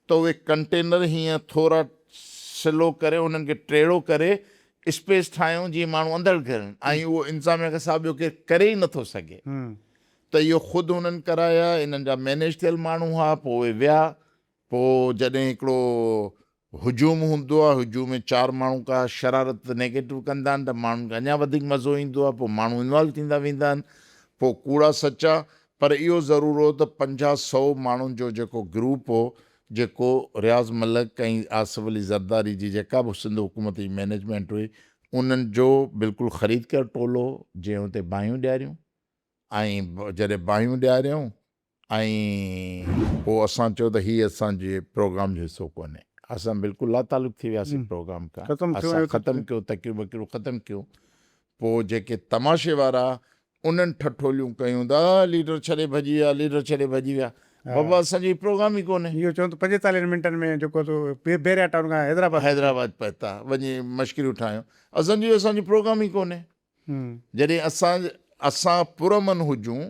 ته اهي ڪنٽينر هيئن ٿورا سلو ڪري انهن کي ٽيڙو ڪري اسپيس ٺاهيون جيئن ماڻهو اندر گهڙن ۽ اهو انتظاميا کان سواء ٻيو ڪير ڪري ئي نٿو سگهي. ته اهو خود هنن ڪرايا، انهن جا مينيج ٿيل ماڻهو هئا، پوء اهي ويا، پوء جڏهن هڪڙو هجوم هوندو آهي، هجوم ۾ چار ماڻهو ڪا شرارت نيگيٽو ڪندا آهن ته ماڻهن کي اڃا وڌيڪ مزو ايندو آهي، پوء ماڻهو انوالو ٿيندا ويندا آهن، پوء ڪوڙا سچا، پر اهو ضرور هو ته پنجاهه سئو ماڻهن جو جيڪو گروپ هو، جيڪو رياض ملڪ ۽ آصف علي زرداري جي جيڪا به سنڌ حڪومت جي مئنيجمينٽ هئي، انهن جو بلڪل خريد ڪيل ٽولو هو، جنهن اتي باهيون ڏياريون ۽ جڏهن باهيون ڏياريائون ۽ پوء اسان چيو ته هي اسان جي پروگرام جو حصو ڪونهي. اسان بلڪل لاتعلق ٿي وياسين پروگرام کان. اسان ختم ڪيو تقرير وقرير ختم ڪيون. پوء جيڪي تماشي وارا انهن ٺٺوليون ڪيون ته ليڊر ڇڏي ڀڄي ويا ليڊر ڇڏي ڀڄي ويا. بابا اسان جو هي پروگرام ئي ڪونهي. اهو چون ته پنجيتاليهن منٽن ۾ جيڪو سو بحريا ٽائون کان حيدرآباد حيدرآباد پهتا وڃي مشڪريون ٺاهيون. اسان جو اسان جو پروگرام ئي ڪونهي. جڏهن اسان اسان پرامن هجون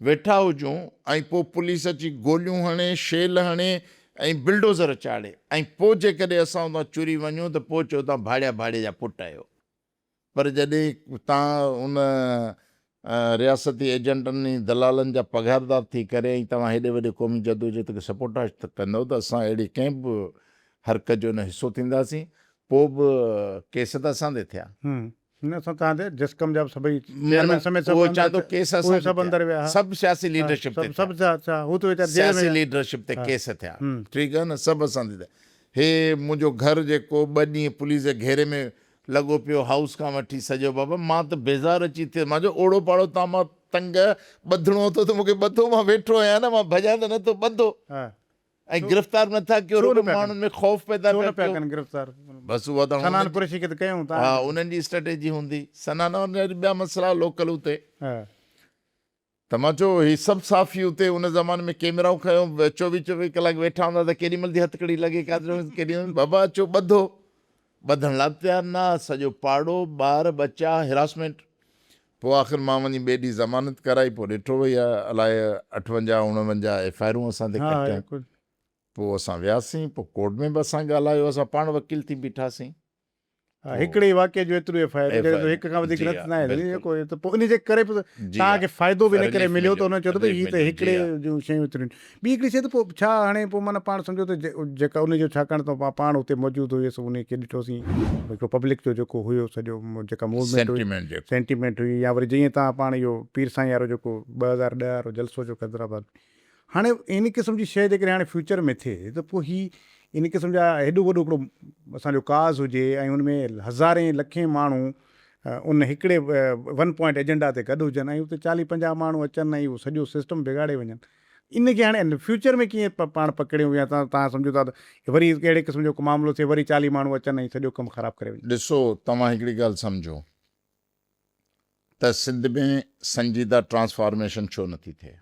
ويٺا هجون ۽ پوء پوليس اچي گوليون هڻي، شيل هڻي ۽ بلڊوزر چاڙهي ۽ پوء جيڪڏهن اسان اتان چري وڃون ته پوء چئو توهان ڀاڙيا ڀاڙي جا پٽ آهيو. پر جڏهن توهان ان رياستي ايجنٽن ۽ دلالن جا پگهاردار ٿي ڪري ۽ توهان هيڏي وڏي قومي جدوجهد کي سپوٽاج ڪندؤ ته اسان اهڙي ڪنهن به حرڪت جو نه حصو ٿينداسين. پوء به ڪيس ته اسان تي ٿيا. نه اسان تان تي جسقم جا به سڀئي چيئرمين سميت سڀ اهو چوان ٿو ڪيس اسان تي سڀ اندر ويا سڀ سياسي ليڊرشپ تي سڀ ٿيا هو ته ويچارا جيل ۾ سياسي ليڊرشپ تي ڪيس ٿيا ٺيڪ آهي نه سڀ اسان تي ٿيا هي منهنجو گهر جيڪو ٻه ڏينهن پوليس جي گهيري ۾ لڳو پيو هائوس کان وٺي سڄو بابا مان ته بيزار اچي ٿيس مان چيو اوڙو پاڙو تان مان تنگ ٻڌڻو اٿو ته مون کي ٻڌو مان ويٺو آهيان نه مان ڀڄان ته نٿو ٻڌو ۽ گرفتار نه ٿا ڪيو رڳو ماڻهن ۾ خوف پيدا پيا ڪيو. ڪن گرفتار بس اها ته سنان قريشي کي ته ڪيون ٿا. ها انهن جي اسٽريٽجي هوندي سنان اور ٻيا مسئلا لوڪل اتي. ته مان چيو هي سڀ صحافي اتي ان زماني ۾ ڪيمرائون کنيو چوويهه چوويهه ڪلاڪ ويٺا هوندا ته ڪيڏي مهل ٿي هٿڪڙي لڳي ڪاٿي ڪيڏي مهل بابا اچو ٻڌو ٻڌڻ لاء به تيار نه سڄو پاڙو ٻار ٻچا هراسمينٽ پوء آخر مان وڃي ٻئي ڏينهن ضمانت ڪرائي پوء ڏٺو وئي الائي اٺونجاهه اڻونجاهه ايف I آرون اسان تي ڪٽيائون. پوء اسان وياسين پوء ڪورٽ ۾ به اسان ڳالهايو اسان پاڻ وڪيل ٿي بيٺاسين. هڪڙي ئي واقعي جو ايترو ايف I R جڏهن ته هڪ کان وڌيڪ نه ناهي ڪو ته پوء ان جي ڪري به توهان کي فائدو به ان ڪري مليو ته انهن چيو ته ڀئي هي ته هڪڙي جون شيون ايتريون آهن. ٻي هڪڙي شيء ته پوء ڇا هاڻي پوء معنيٰ پاڻ سمجهو ته جيڪا ان جو ڇاڪاڻ ته پاڻ اتي موجود هيس ان کي ڏٺوسين هڪڙو پبلڪ جو جيڪو هيو سڄو جيڪا موومينٽ هئي سينٽيمينٽ هئي يا وري جيئن تان پاڻ اهو پير سائين وارو جيڪو 2010 وارو جلسو جو حيدرآباد ۾ هاڻي ان قسم جي شيء جيڪڏهن هاڻي فيوچر ۾ ٿئي ته پوء هي ان قسم جا هيڏو وڏو هڪڙو اسان جو ڪاز هجي ۽ ان ۾ هزارين لکين ماڻهو ان هڪڙي ون پوائنٽ ايجنڊا تي گڏ هجن ۽ اتي چاليهه پنجاهه ماڻهو اچن ۽ اهو سڄو سسٽم بگاڙي وڃن ان کي هاڻي فيوچر ۾ ڪيئن پاڻ پڪڙيون يا توهان سمجهو ٿا ته وري اهڙي قسم جو ڪو معاملو ٿئي وري 40 ماڻهو اچن ۽ سڄو ڪم خراب ڪري وڃن. ڏسو توهان هڪڙي ڳالهه سمجهو ته سنڌ ۾ سنجيده ٽرانسفارميشن ڇو نٿي ٿئي.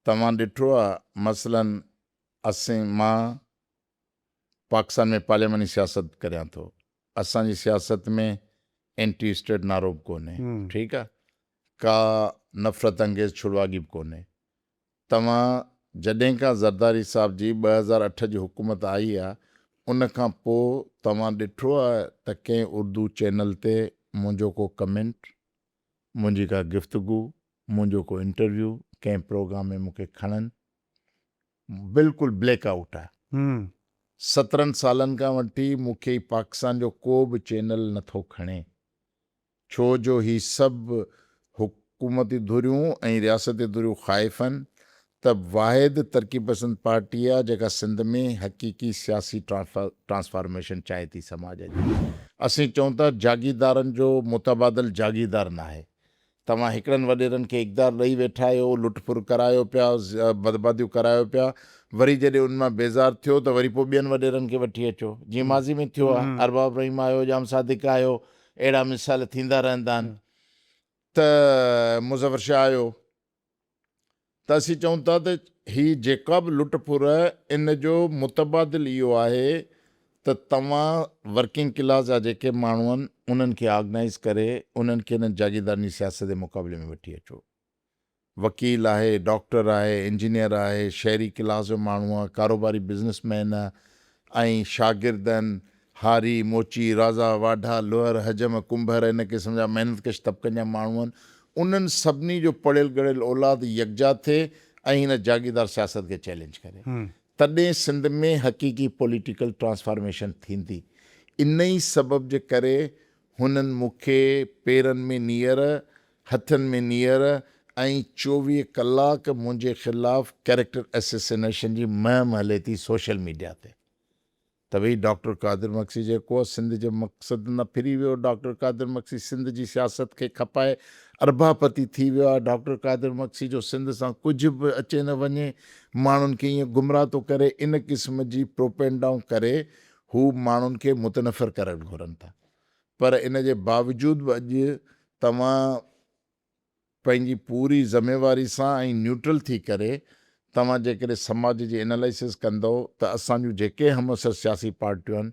توهان ڏٺو آ مثلاً اسين مان پاڪستان ۾ پارلياماني سياست ڪريان ٿو اسان جي سياست ۾ اينٽي اسٽيٽ نعرو به ڪونهي ٺيڪ آ ڪا نفرت انگيز ڇڙواڳي به ڪونهي توهان جڏهن کان زرداري صاحب جي 2008 جي حڪومت آئي آ ان کان پو توهان ڏٺو آ ته ڪنهن اردو چينل تي منهنجو ڪو ڪمينٽ منهنجي ڪا گفتگو منهنجو ڪو انٽرويو ڪنهن پروگرام ۾ مونکي کڻن بلڪل بليڪ آئوٽ آ. سترهن سالن کان وٺي مون کي هي پاڪستان جو ڪو به چينل نٿو کڻي ڇو جو هي سڀ حڪومتي ڌريون ۽ رياستي ڌريون خائف آهن ته واحد ترقي پسند پارٽي آ جيڪا سنڌ ۾ حقيقي سياسي ٽرانسفارميشن چاهي ٿي سماج جي. اسين چئون ٿا جاگيردارن جو متبادل جاگيردار ناهي توهان هڪڙن وڏيرن کي اقتدار ڏئي ويٺا آهيو، لٽ ڦر ڪرايو پيا، برباديون ڪرايو پيا، وري جڏهن ان مان بيزار ٿيو ته وري پوء ٻين وڏيرن کي وٺي اچو، جيئن ماضي ۾ ٿيو آهي، ارباب رحيم آيو، ڄام صادق آيو، اهڙا مثال ٿيندا رهندا آهن ته مظفر شاهه آيو. ته اسين چئون ٿا ته هي جيڪا به لٽ ڦر ان جو متبادل اهو آهي ته توهان ورڪنگ ڪلاس جا جيڪي ماڻهو آهن انهن کي آرگنائيز ڪري انهن کي انهن جاگيردارن جي سياست جي مقابلي ۾ وٺي اچو. وڪيل آهي، ڊاڪٽر آهي، انجنيئر آهي، شهري ڪلاس جو ماڻهو آهي، ڪاروباري بزنس مين آهي ۽ شاگرد آهن، هاري، موچي، رازا، واڍا، لوهر، حجم، ڪنڀر ان قسم جا محنت ڪش طبقن جا ماڻهو آهن. انهن سڀني جو پڙهيل ڳڙهيل اولاد يڪجا ٿئي ۽ هن جاگيردار سياست کي چئلينج ڪري تڏهن سنڌ ۾ حقيقي پوليٽيڪل ٽرانسفارميشن ٿيندي. ان ئي سبب جي ڪري هنن مون کي پيرن ۾ نيئر، هٿن ۾ نيئر ۽ 24 ڪلاڪ منهنجي خلاف ڪيريڪٽر اسيسينيشن جي مهم هلي ٿي سوشل ميڊيا تي. ته ڀئي ڊاڪٽر قادر مگسي جيڪو سنڌ جي مقصد نه ڦري ويو، ڊاڪٽر قادر مگسي سنڌ جي سياست کي کپائي ارباپتي ٿي ويو آهي، ڊاڪٽر قادر مگسي جو سنڌ سان ڪجهه به اچي نه وڃي، ماڻهن کي ائين گمراهه ٿو ڪري، ان قسم جي پروپينڊائون ڪري هو ماڻهن کي متنفر ڪرڻ گهرن ٿا پر ان جي باوجود به اڄ توهان پنهنجي پوري ذميواري سان ۽ نيوٽرل ٿي ڪري توهان جيڪڏهن سماج جي انالائسز ڪندؤ ته اسان جون جيڪي همعصر سياسي پارٽيون آهن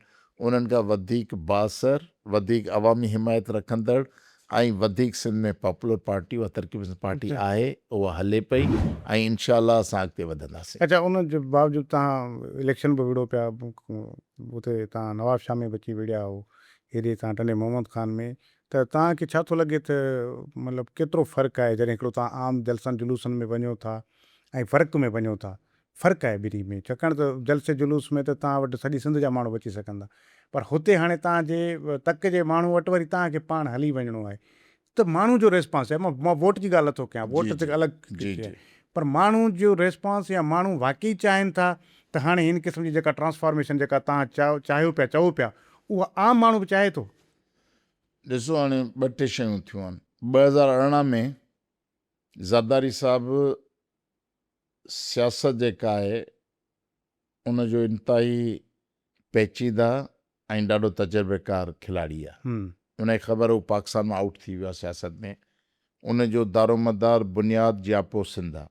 انهن کان وڌيڪ بااثر، وڌيڪ عوامي حمايت رکندڙ ۽ وڌيڪ سنڌ ۾ پاپولر پارٽي اها ترقي پسند پارٽي آهي اها هلي پئي ۽ انشاء الله اسان اڳتي وڌنداسين. اڇا ان جي باوجود توهان اليڪشن به وڙهو پيا اتي توهان نوابشاهه ۾ به اچي وڙهيا هو هيڏي توهان ٽنڊي محمد خان ۾ ته توهان کي ڇا ٿو لڳي ته مطلب ڪيترو فرق آهي جڏهن هڪڙو توهان عام جلسن جلوسن ۾ وڃو ٿا ۽ فرق ۾ وڃو ٿا فرق آهي ٻنهي ۾ ڇاڪاڻ ته جلسي جلوس ۾ ته توهان وٽ سڄي سنڌ جا ماڻهو به اچي سگهن ٿا پر هتي هاڻي توهان جي تڪ جي ماڻهو وٽ وري توهان کي پاڻ هلي وڃڻو آهي ته ماڻهو جو ريسپانس آهي مان ووٽ جي ڳالهه نٿو ڪيان ووٽ ته الڳ آهي پر ماڻهو جو ريسپانس يا ماڻهو واقعي چاهين ٿا ته هاڻي هن قسم جي جيڪا ٽرانسفارميشن جيڪا توهان چاهيو پيا چئو پيا اها عام ماڻهو به چاهي ٿو. ڏسو هاڻي ٻه ٽي شيون ٿيون آهن. 2018 ۾ زرداري صاحب سياست جيڪا آهي ان جو انتهائي پيچيده ۽ ڏاڍو تجربيڪار کلاڙي آهي. ان کي خبر هو پاڪستان مان آئوٽ ٿي ويو آهي سياست ۾ ان جو دارومدار بنياد جياپو سنڌ آهي.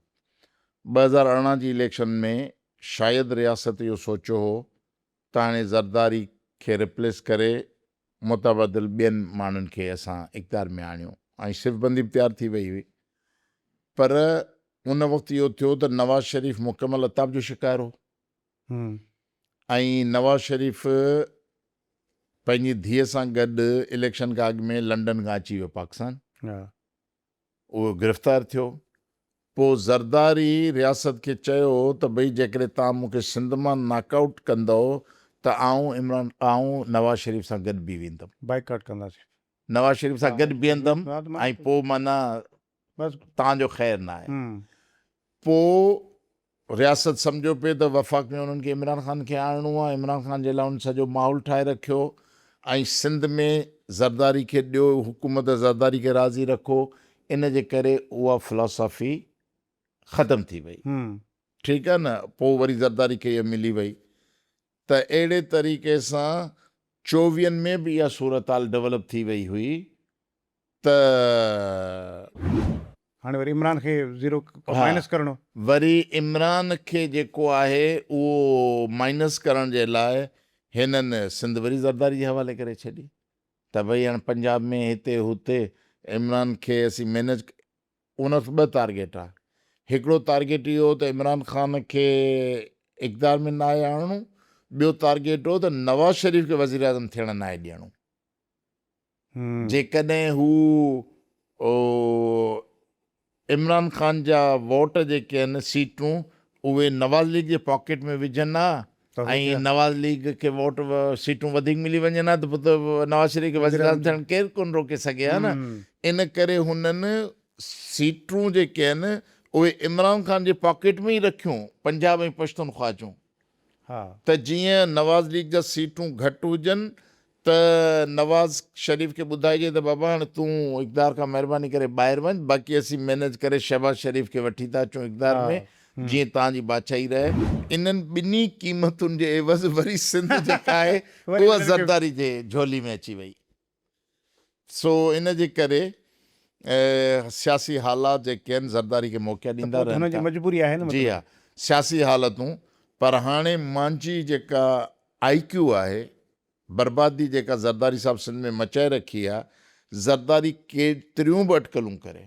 2018 جي اليڪشن ۾ شايد رياست اهو سوچيو هو ته هاڻي زرداري کي ريپليس ڪري متبادل ٻين ماڻهن کي اسان اقتدار ۾ آڻيون ۽ صف بندي به تيار ٿي وئي هئي پر ان وقت اهو ٿيو ته نواز شريف مڪمل عتاب جو شڪار هو ۽ نواز شريف پنهنجي ڌيء سان گڏ اليڪشن کان اڳ ۾ لنڊن کان اچي ويو پاڪستان. اهو گرفتار ٿيو. پوء زرداري رياست کي چيو ته ڀئي جيڪڏهن توهان مون کي سنڌ مان ناڪ آئوٽ ڪندؤ ته آئون عمران آئون نواز شريف سان گڏ بيهي ويندم. بائيڪاٽ ڪنداسين. نواز شريف سان گڏ بيهندم ۽ پوء معنيٰ توهان جو خير ناهي. پوء رياست سمجهيو پئي ته وفاق ۾ انهن کي عمران خان کي آڻڻو آهي، عمران خان جي لاء انهن سڄو ماحول ٺاهي رکيو ۽ سنڌ ۾ زرداري کي ڏيو، حڪومت زرداري کي راضي رکو، ان جي ڪري اها فلاسافي ختم ٿي وئي. ٺيڪ آهي نه، پوء وري زرداري کي اها ملي وئي ته اهڙي طريقي سان چوويهن ۾ به اها صورتحال ڊولپ ٿي وئي هئي ته. هاڻي وري عمران کي زيرو مائنس ڪرڻو. وري عمران کي جيڪو آهي اهو مائنس ڪرڻ جي لاء هنن سنڌ وري زرداري جي حوالي ڪري ڇڏي ته ڀئي هاڻي پنجاب ۾ هتي هتي عمران کي اسين مينيج ان وقت ٻه ٽارگيٽ ها هڪڙو ٽارگيٽ اهو هو ته عمران خان کي اقتدار ۾ ناهي آڻڻو ٻيو ٽارگيٽ هو ته نواز شريف کي وزيراعظم ٿيڻ ناهي ڏيڻو. جيڪڏهن هو عمران خان جا ووٽ جيڪي آهن سيٽون اهي نواز ليگ جي پاڪيٽ ۾ وجهن ها ۽ نواز ليگ کي ووٽ سيٽون وڌيڪ ملي وڃن ها ته پوء ته نواز شريف کي وزيراعظم ٿيڻ ڪير ڪونه روڪي سگهي ها نه ان ڪري هنن سيٽون جيڪي آهن اهي عمران خان جي پاڪيٽ ۾ ئي رکيون پنجاب ۽ پشتونخوا جون ته جيئن نواز ليگ جا سيٽون گهٽ هجن ته نواز شريف کي ٻڌائجي ته بابا هاڻي تون اقتدار کان مهرباني ڪري ٻاهر وڃ باقي اسين مينيج ڪري شهباز شريف کي وٺي ٿا اچون اقتدار ۾ جيئن توهان جي بادشاهي رهي. انهن ٻنهي قيمتن جي عيوض وري سنڌ جيڪا آهي اها زرداري جي جهولي ۾ اچي وئي. سو ان جي ڪري سياسي حالات جيڪي آهن زرداري کي موقعا ڏيندا رهن ٿا. مجبوري آهي نه جي ها سياسي حالتون پر هاڻي مانجي جيڪا آئي ڪيو آهي بربادي جيڪا زرداري صاحب سنڌ ۾ مچائي رکي آهي زرداري ڪيتريون به اٽڪلون ڪري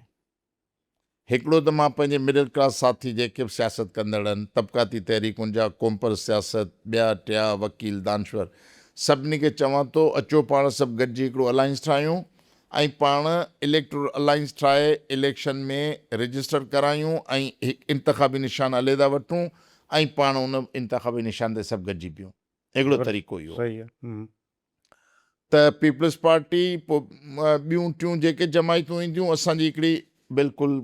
هڪڙو ته مان پنهنجي مڊل ڪلاس ساٿي جيڪي به سياست ڪندڙ آهن، طبقاتي تحريڪن جا، قومپرست سياست، ٻيا ٽيا، وڪيل، دانشور، سڀني کي چوان ٿو اچو پاڻ سڀ گڏجي هڪڙو الائنس ٺاهيون ۽ پاڻ اليڪٽورل الائنس ٺاهي اليڪشن ۾ رجسٽر ڪرايون ۽ هڪ انتخابي نشان عليحده وٺون ۽ پاڻ ان انتخابي نشان تي سڀ گڏجي بيهون. هڪڙو طريقو اهو. صحيح آهي. ته پيپلز پارٽي پوء ٻيون ٽيون جيڪي جماعتون اينديون اسان جي هڪڙي بلڪل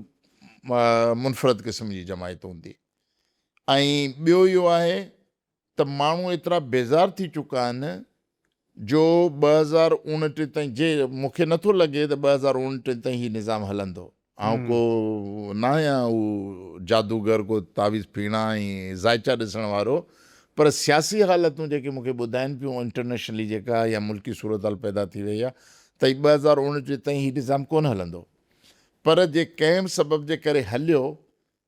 منفرد قسم جي جماعت هوندي ۽ ٻيو اهو آهي ته ماڻهو ايترا بيزار ٿي چڪا آهن جو 2029 تائين جي مون کي نٿو لڳي ته 2029 تائين هي نظام هلندو. آئون ڪو ناهيان هو جادوگر ڪو تعويذ ڦيڻا ۽ زائچا ڏسڻ وارو پر سياسي حالتون جيڪي مون کي ٻڌائين پيون انٽرنيشنلي جيڪا يا ملڪي صورتحال پيدا ٿي وئي آهي ته هي 2029 تائين هي نظام ڪونه هلندو پر جي ڪنهن به سبب جي ڪري هليو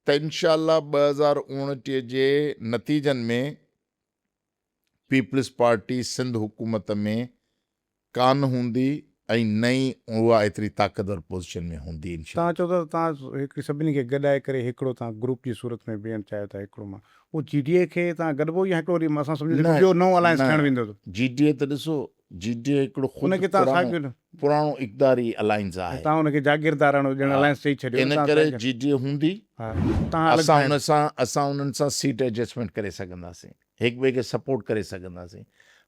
ته انشاء الله 2029 جي نتيجن ۾ پيپلز پارٽي سنڌ حڪومت ۾ ڪانه هوندي ۽ نه ئي اها ايتري طاقتور پوزيشن ۾ هوندي انشاء توهان چئو ٿا ته توهان هڪڙي سڀني کي گڏائي ڪري هڪڙو توهان گروپ جي صورت ۾ بيهڻ چاهيو ٿا هڪڙو مان اهو جي ڊي اي کي توهان گڏبو يا هڪڙو وري اسان سمجهون ٿا نه ٻيو نئون الائنس نه ٺهڻ ويندو ته. جي ڊي اي ته ڏسو جي ڊي اي هڪڙو خود ان کي توهان پراڻو ساڳيو پراڻو اقداري الائنس آهي. توهان ان کي جاگيرداراڻو ڄڻ الائنس چئي ڇڏيو ان توهان ڪري ساڳيو جي ڊي اي هوندي ها توهان الڳ اسان ٺاهيو. ان سان اسان انهن سان سيٽ ايڊجسٽمينٽ ڪري سگهنداسين هڪ ٻئي کي سپورٽ ڪري سگهنداسين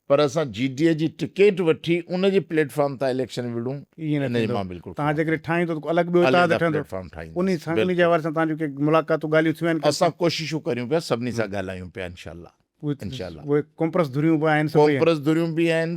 پر اسان جي ڊي اي جي ٽڪيٽ وٺي ان جي پليٽ فارم تان اليڪشن وڙهون ائين نه ان جي ٿيندو مان بلڪل توهان خلاف جيڪڏهن ٺاهيندو ته ڪو الڳ ٻيو اتحاد عليحده ٺهندو پليٽ فارم انهي ٺاهينداسين سان انهي جي بلڪل حوالي سان توهان جون ڪي ملاقاتون ڳالهيون ٿيون آهن ڪنهن اسان سان؟ ڪوششون ڪريون پيا سڀني سان ڳالهايون پيا انشاء الله. انشاء الله. اهي قومپرست ڌريون به آهن سڀئي آهن. قومپرست ڌريون به آهن،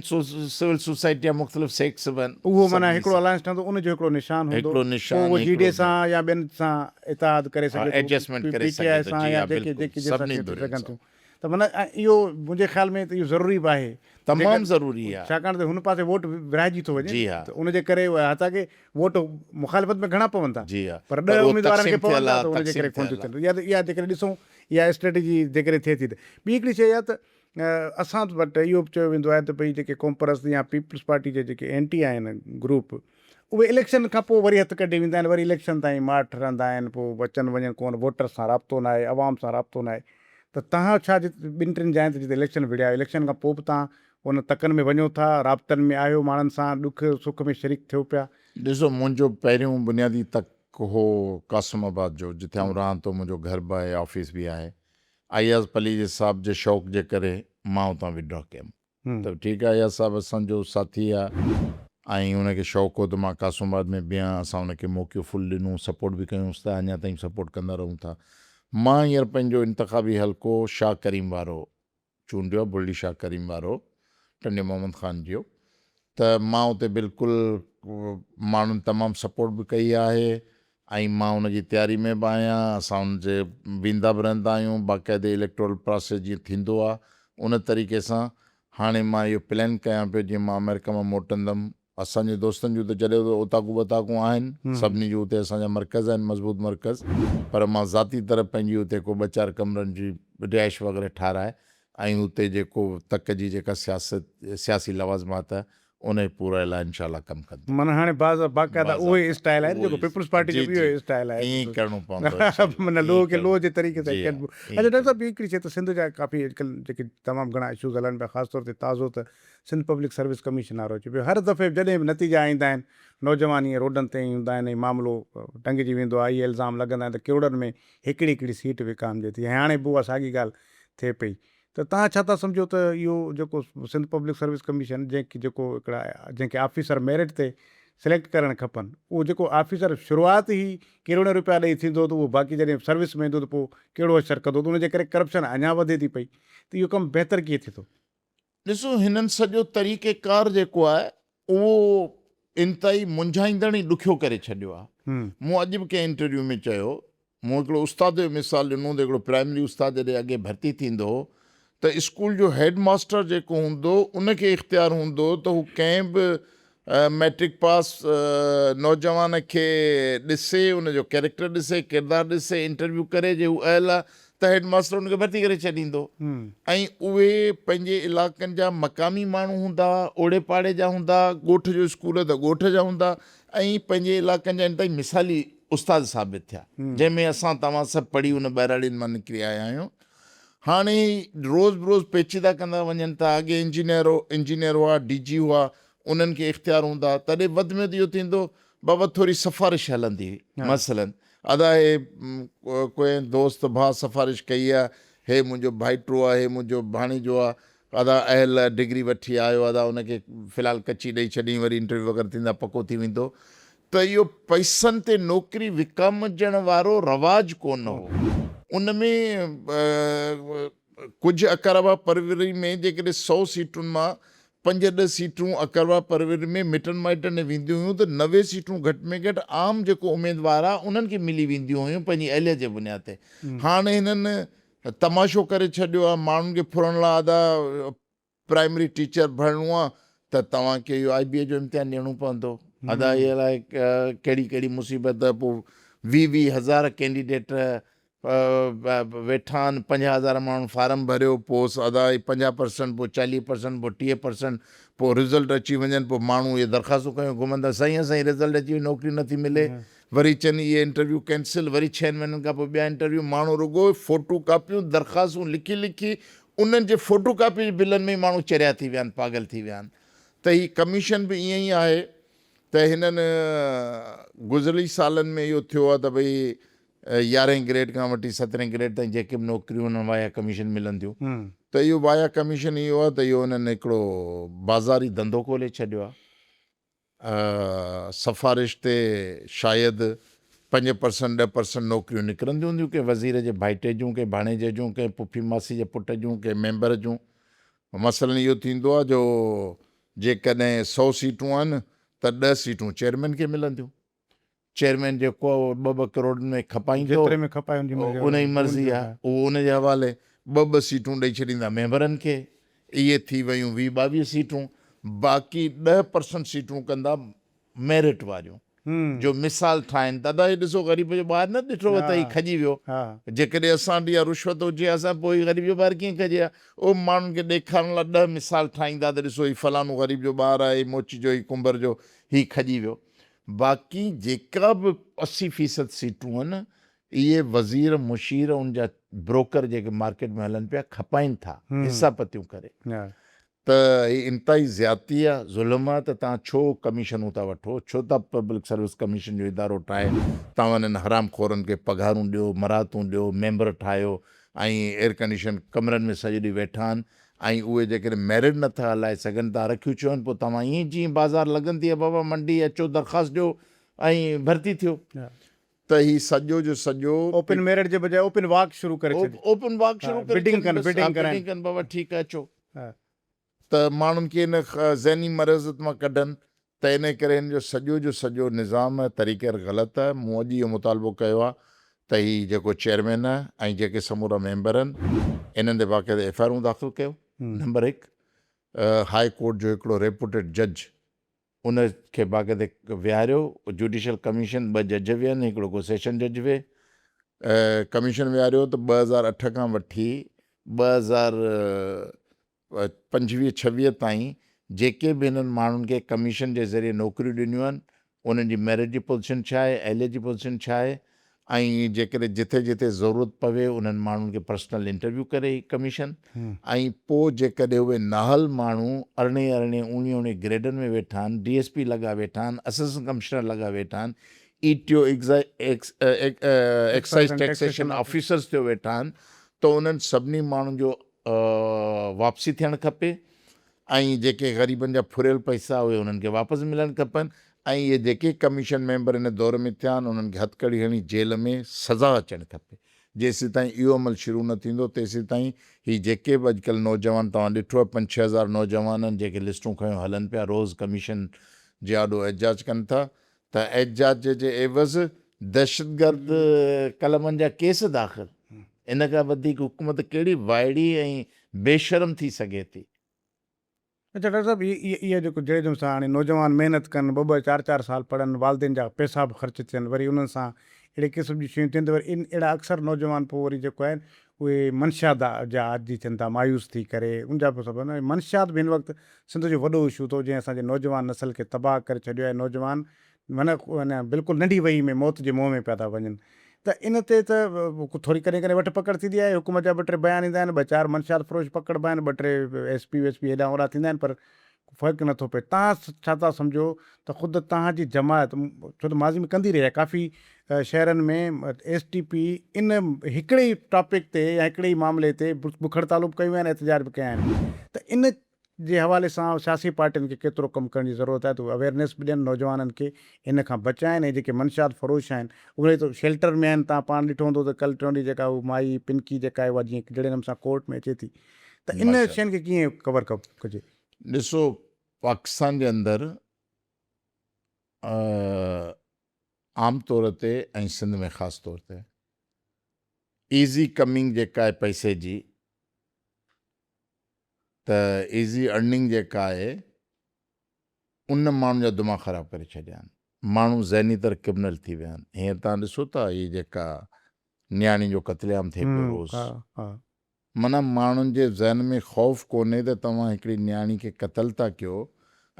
سول سوسائٽي جا مختلف سيڪٽس به آهن. اهو معنيٰ هڪڙو الائنس ٺهندو ان جو هڪڙو نشان هوندو هڪڙو نشان پوء اهو جي ڊي هڪڙو سان يا ٻين سان اتحاد ڪري ها سگهي ٿو ايڊجسٽمينٽ پي ڪري ٽي آء سگهي ٿو سان جي يا ها جيڪي بلڪل جيڪي جن سان سڀني ٿي ڌرين سگهن سان. ٿيون ته معنيٰ اهو منهنجي خيال ۾ ته اهو ضروري به آهي تمام جيڪر ضروري آهي. ڇاڪاڻ ته هن پاسي ووٽ ورهائجي ٿو وڃي جي ها. ته ان جي ڪري حتيٰ ڪي ووٽ مخالفت ۾ گهڻا پون ٿا جي ها پر پر ڏهه اهو اميدوارن کي تقسيم پون ٿيل ٿا آهي ته ان جي تقسيم ڪري ڪونه ٿيل ٿيون آهي. ٿين اها اها جيڪڏهن ڏسون اها اسٽريٽجي جيڪڏهن ٿئي ٿي ته ٻي هڪڙي شيء اها ته اسان وٽ اهو به چيو ويندو آهي ته ڀئي جيڪي قومپرست يا پيپلز پارٽي جا جيڪي اينٽي آهن گروپ اهي اليڪشن کان پوء وري هٿ ڪڍي ويندا آهن وري اليڪشن تائين ماٺ رهندا آهن پوء اچن وڃن ڪونه ووٽرس سان رابطو ناهي عوام سان رابطو ناهي ته تهان ڇا جت ٻن ٽن جاين تي جتي اليڪشن وڙهيا آهيو اليڪشن کان پوء به تهان ان تڪن ۾ وڃو ٿا رابطن ۾ آهيو ماڻهن سان ڏک سک ۾ شريڪ ٿيو پيا. ڏسو منهنجو پهريون بنيادي تڪ هو قاسم آباد جو جتي آئون رهان ٿو منهنجو گهر به آهي آفيس به آهي اياز پليجي صاحب جي شوق جي ڪري مان اتان وڊرا ڪيم ته ٺيڪ آهي اياز صاحب اسان جو ساٿي آهي ۽ ان کي شوق هو ته مان قاسم آباد ۾ بيهان اسان ان کي موقعو فل ڏنو سپورٽ به ڪيونس ٿا اڃا تائين سپورٽ ڪندا رهون ٿا مان هينئر پنهنجو انتخابي حلقو شاهه ڪريم وارو چونڊيو آهي بلڙي شاهه ڪريم وارو ٽنڊي محمد خان جو ته مان اتي بلڪل ماڻهن تمام سپورٽ به ڪئي آهي ۽ مان ان جي تياري ۾ به آهيان اسان ان جي ويندا به رهندا آهيون باقاعدي اليڪٽورل پراسيس جيئن ٿيندو آهي ان طريقي سان هاڻي مان اهو پلان ڪيان پيو جيئن مان آمريڪا مان موٽندم اسان جي دوستن جون ته جڏهن اتي اوطاقون ٻطاقون آهن، سڀني جون اتي اسان جا مرڪز آهن، مضبوط مرڪز، پر مان ذاتي طرح پنهنجي اتي ڪو ٻه چار ڪمرن جي رهائش وغيره ٺاهرائي ۽ اتي جيڪو تڪ جي جيڪا سياست سياسي لوازمات آهي ان جي پورائي لاء انشاء الله ڪم ڪندم. معنيٰ هاڻي باقاعده اهو ئي اسٽائل آهي نه جيڪو پيپلز پارٽي جي جو به اهو جي ئي اسٽائل آهي. ائين ئي ڪرڻو پوندو انشاء الله. معنيٰ ائين ئي لوهه کي ڪرڻو لوهه جي طريقي سان جي ها ڪڍبو. ائين اڇا ئي ڊاڪٽر ڪرڻو صاحب ٻي هڪڙي شيء ته سنڌ جا ڪافي اڄڪلهه جيڪي تمام گهڻا اشوز هلن پيا خاص طور تي تازو ته سنڌ پبلڪ سروس ڪميشن وارو اچي پيو. هر دفعي جڏهن به نتيجا ايندا آهن، نوجوان ائين روڊن تي ئي هوندا آهن ۽ معاملو ٽنگجي ويندو آهي. اهي الزام لڳندا آهن ته ڪروڙن ۾ هڪڙي هڪڙي سيٽ وڪامجي ٿي ۽ هاڻي به اها ساڳي ڳالهه ٿئي پئي ته توهان ڇا ٿا سمجهو ته اهو جيڪو سنڌ پبلڪ سروس ڪميشن جنهن کي جيڪو هڪڙا جنهن کي آفيسر ميرٽ تي سليڪٽ ڪرڻ کپن اهو جيڪو آفيسر شروعات ئي ڪروڙين روپيا ڏئي ٿيندو ته اهو باقي جڏهن سروس ۾ ايندو ته پوء ڪهڙو حشر ڪندو ته ان جي ڪري ڪرپشن اڃا وڌي ٿي پئي ته اهو ڪم بهتر ڪيئن ٿي ٿو؟ ڏسو هنن سڄو طريقه ڪار جيڪو آهي اهو انتهائي منجهائيندڙ ۽ ڏکيو ڪري ڇڏيو آهي. مون اڄ به ڪنهن انٽرويو ۾ چيو، مون هڪڙو استاد جو مثال ڏنو ته هڪڙو پرائمري استاد جڏهن اڳي ڀرتي ٿيندو هو ته اسڪول جو هيڊ ماستر جيڪو هوندو ان کي اختيار هوندو ته هو ڪنهن به مئٽرڪ پاس نوجوان کي ڏسي ان جو ڪيريڪٽر ڏسي ڪردار ڏسي انٽرويو ڪري جي هو اهل آهي ته هيڊ ماستر ان کي ڀرتي ڪري ڇڏيندو ۽ اهي پنهنجي علائقن جا مقامي ماڻهو هوندا هئا، اوڙي پاڙي جا هوندا هئا، ڳوٺ جو اسڪول ته ڳوٺ جا هوندا ۽ پنهنجي علائقن جا انتهائي مثالي استاد ثابت ٿيا، جنهن ۾ اسان توهان سڀ پڙهي ان ٻهراڙين مان نڪري آيا آهيون. هاڻي روز بروز پيچيده ڪندا وڃن ٿا، اڳي انجنيئر انجنيئر هئا، ڊي جي هئا، انهن کي اختيار هوندا ها، تڏهن وڌ ۾ وڌ اهو ٿيندو بابا ٿوري سفارش هلندي هئي، مثلاً ادا هي ڪنهن دوست ڀاء سفارش ڪئي آهي، هي منهنجو ڀائٽو آهي، هي منهنجو ڀاڻيجو آهي، ادا اهل آهي، ڊگري وٺي آيو ادا ان کي في الحال ڪچي ڏئي ڇڏين وري انٽرويو وغيره ٿيندا پڪو ٿي ويندو ته اهو پئسن تي نوڪري وڪامجڻ وارو رواج ڪونه هو. ان ۾ ڪجهه اقربا پروري ۾ جيڪڏهن سئو سيٽن مان پنج ڏهه سيٽون اقربا پروري ۾ مٽن مائٽن ڏي وينديون هيون ته 90 سيٽون گهٽ ۾ گهٽ عام جيڪو اميدوار آهي انهن کي ملي وينديون هيون پنهنجي اهليت جي بنياد تي. هاڻ هنن تماشو ڪري ڇڏيو آهي ماڻهن کي ڦرڻ لاء ادا پرائمري ٽيچر ڀرڻو آهي ته توهان کي اهو آء بي اي جو امتحان ڏيڻو پوندو ادا هي الائي ڪهڙي ڪهڙي مصيبت پوء ويهه ويهه هزار ڪينڊيڊيٽ ويٺا آهن 50 هزار ماڻهن فارم ڀريو پوء ادا هي 50 پرسنٽ پوء 40 پرسنٽ پوء 30 پرسنٽ پوء رزلٽ اچي وڃن پوء ماڻهو اهي درخواستون کنيو گهمن ٿا سائين اسان جي رزلٽ اچي وئي نوڪري نٿي ملي وري چون اهي انٽرويو ڪينسل وري ڇهن مهينن کان پوء ٻيا انٽرويو ماڻهو رڳو فوٽو ڪاپيون درخواستون لکي لکي انهن جي فوٽو ڪاپي جي بلن ۾ ئي ماڻهو چريا ٿي ويا آهن پاڳل ٿي ويا آهن ته هي ڪميشن به ائين ئي آهي ته هنن گذريل سالن ۾ اهو ٿيو آهي ته ڀئي يارهين گريڊ کان وٺي سترهين گريڊ تائين جيڪي به نوڪريون انهن وايا ڪميشن ملنديون ته اهو وايا ڪميشن اهو آهي ته اهو انهن هڪڙو بازاري ڌنڌو کولي ڇڏيو آهي. سفارش تي شايد 5% 10% نوڪريون نڪرنديون هونديون ڪنهن وزير جي ڀائٽي جون ڪنهن ڀاڻيجي جون ڪنهن پڦي ماسي جي پٽ جون ڪنهن ميمبر جون مثلاً اهو ٿيندو آهي جو جيڪڏهن سئو سيٽون آهن ته ڏهه سيٽون چيئرمين کي ملنديون چيئرمين جيڪو آهي اهو ٻه ٻه ڪروڙن ۾ کپائيندو جيتري ۾ کپائي ان جي مرضي ان جي مرضي آهي اهو ان جي حوالي ٻه ٻه سيٽون ڏئي ڇڏيندا ميمبرن کي اهي ٿي ويون 20 22 سيٽون باقي 10% سيٽون ڪندا ميرٽ واريون جو مثال ٺاهن دادا هي ڏسو غريب جو ٻار نه ڏٺو ته هي کڄي ويو جيڪڏهن اسان وٽ اها رشوت هجي ها اسان پوء هي غريب جو ٻار ڪيئن کڄي ها اهو ماڻهن کي ڏيکارڻ لاء 10 مثال ٺاهيندا ته ڏسو هي فلانو غريب جو ٻار آهي هي موچي جو هي ڪنڀر جو هي کڄي ويو باقي جيڪا به 80% سيٽون آهن اهي وزير مشير ان جا بروڪر جيڪي مارڪيٽ ۾ هلن پيا کپائين ٿا حصا پتيون ڪري ته هي انتهائي زيادتي آهي ظلم آهي ته توهان ڇو ڪميشنون ٿا وٺو ڇو ٿا پبلڪ سروس ڪميشن جو ادارو ٺاهي توهان انهن حرام خورن کي پگهارون ڏيو مراعتون ڏيو ميمبر ٺاهيو ۽ ايئرڪنڊيشن ڪمرن ۾ سڄو ڏينهن ويٺا آهن ۽ اهي جيڪڏهن ميرٽ نه ٿا هلائي سگهن ته رکيون ڇو آهن پوء توهان ائين جيئن بازار لڳندي آهي بابا منڊي اچو درخواست ڏيو ۽ ڀرتي ٿيو ته هي سڄو جو سڄو. اوپن ميرٽ جي بجاء اوپن واڪ شروع ڪري ڇڏي. اوپن واڪ شروع ڪري ڇڏين بس بڊنگ ڪن بابا ٺيڪ آهي اچو ته ماڻهن کي ان ذهني مرضت مان ڪڍن ته انهي ڪري هن جو سڄو جو سڄو نظام ۽ طريقير غلط آهي، مون اڄ اهو مطالبو ڪيو آهي ته هي جيڪو چيئرمين آهي ۽ جيڪي سمورا ميمبر آهن انهن تي باقاعده ايف I آرون داخل ڪيو، نمبر هڪ هاء ڪورٽ جو هڪڙو ريپوٽيڊ جج ان کي باقاعده ويهاريو، جوڊيشل ڪميشن ٻه جج ويهن هڪڙو ڪو سيشن جج ويهي، ڪميشن ويهاريو ته 2008 کان وٺي 2025 26 تائين جيڪي به هنن ماڻهن کي ڪميشن جي ذريعي نوڪريون ڏنيون آهن انهن جي ميرٽ جي پوزيشن ڇا آهي، اهليت جي پوزيشن ڇا آهي ۽ جيڪڏهن جٿي جٿي ضرورت پوي انهن ماڻهن کي پرسنل انٽرويو ڪري هي ڪميشن ۽ پوء جيڪڏهن اهي نااهل ماڻهو ارڙهين ارڙهين اوڻيهين اوڻيهين گريڊن ۾ ويٺا آهن، ڊي ايس پي لڳا ويٺا آهن، اسسٽنٽ ڪمشنر لڳا ويٺا آهن، اي ٽي او ايڪسائيز ٽيڪسيشن آفيسرز ٿيو ويٺا آهن ته انهن سڀني ماڻهن جو واپسي ٿيڻ کپي ۽ جيڪي غريبن جا ڦريل پئسا اهي انهن کي واپس ملڻ کپن ۽ اهي جيڪي ڪميشن ميمبر ان دور ۾ ٿيا آهن انهن کي هٿڪڙي هڻي جيل ۾ سزا اچڻ کپي جيسيتائين اهو عمل شروع نه ٿيندو تيسيتائين هي جيڪي به اڄڪلهه نوجوان توهان ڏٺو آهي پنج ڇهه هزار نوجوان آهن جيڪي لسٽون کنيو هلن پيا روز ڪميشن جي آڏو احتجاج ڪن ٿا ته احتجاج جي عيوض دهشتگرد قلمن جا ڪيس داخل، ان کان وڌيڪ حڪومت ڪهڙي وائڙي ۽ بي شرم ٿي سگهي ٿي. اڇا ڊاڪٽر صاحب هي اهو جيڪو جهڙي نموني سان هاڻي نوجوان محنت ڪن ٻه ٻه چار چار سال پڙهن والدين جا پئسا به خرچ ٿين وري انهن سان اهڙي قسم جون شيون ٿين ته وري ان اهڙا اڪثر نوجوان پوء وري جيڪو آهن اهي منشيات جا عادي ٿين ٿا مايوس ٿي ڪري ان جا به سبب منشيات به هن وقت سنڌ جو وڏو اشو اٿو جنهن اسان جي نوجوان نسل کي تباهه ڪري ڇڏيو آهي نوجوان معنيٰ بلڪل ننڍي وهي ۾ موت جي منهن ۾ پيا ٿا وڃن ته ان تي ته ٿوري ڪڏهن ڪڏهن وٺ پڪڙ ٿيندي آهي حڪومت جا ٻه ٽي بيان ايندا آهن ٻه چار منشيات فروش پڪڙبا آهن ٻه ٽي ايس پي ويس پي هيڏانهن هوڏانهن ٿيندا آهن پر فرق نٿو پئي. توهان ڇا ٿا سمجهو ته خود توهان جي جماعت ڇو ته ماضي ۾ ڪندي رهي آهي ڪافي شهرن ۾ ايس ٽي پي ان هڪڙي ئي ٽاپڪ تي يا هڪڙي ئي معاملي تي بک هڙتالون به ڪيون آهن احتجاج به ڪيا آهن ته ان جي حوالي سان سياسي پارٽين کي ڪيترو ڪم ڪرڻ جي ضرورت آهي ته اهي اويئرنيس به ڏين نوجوانن کي ان کان بچائين ۽ جيڪي منشيات فروش آهن اهي ته شيلٽر ۾ آهن توهان پاڻ ڏٺو هوندو ته ڪل ٽيون ڏينهن جيڪا هو مائي پنڪي جيڪا آهي اها جيئن جهڙي نموني سان ڪورٽ ۾ اچي ٿي ته ان شين کي ڪيئن ڪور ڪجي. ڏسو پاڪستان جي اندر عام طور تي ۽ سنڌ ۾ خاص طور تي ايزي ڪمنگ جيڪا آهي پئسي جي ته ايزي ارننگ جيڪا آهي ان ماڻهن جا دماغ خراب ڪري ڇڏيا آهن. ماڻهو ذهني طرح ڪرمنل ٿي ويا آهن. هينئر توهان ڏسو ٿا هي جيڪا نياڻين جو قتل عام ٿئي پيو روز. معنيٰ ماڻهن جي ذهن ۾ خوف ڪونهي ته توهان هڪڙي نياڻي کي قتل ٿا ڪيو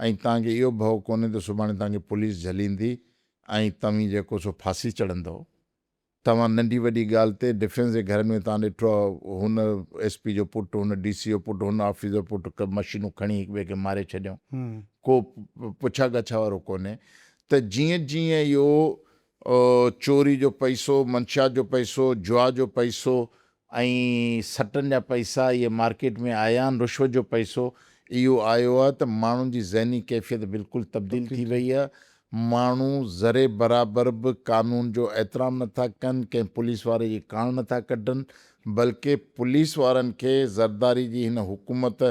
۽ توهان کي اهو ڀؤ ڪونهي ته سڀاڻي توهان کي پوليس جهليندي ۽ توهين جيڪو سو ڦاسي چڙهندؤ. توهان ننڍي وڏي ڳالهه تي ڊفينس جي گهرن ۾ توهان ڏٺو آهي هن ايس پي جو پٽ هن ڊي سي جو پٽ هن آفيسر جو پٽ مشينون کڻي هڪ ٻئي کي ماري ڇڏيائون ڪو پڇا ڳاڇا وارو ڪونهي ته جيئن جيئن اهو چوري جو پئسو منشيات جو پئسو جوا جو پئسو ۽ سٽن جا پئسا اهي مارڪيٽ ۾ آيا آهن رشوت جو پئسو اهو آيو آهي ته ماڻهن جي ذهني ڪيفيت بلڪل تبديل ٿي وئي آهي ماڻهو ذري برابر به قانون جو احترام نٿا ڪن، ڪنهن پوليس واري جي ڪاڻ نٿا ڪڍن، بلڪه پوليس وارن کي زرداري جي هن حڪومت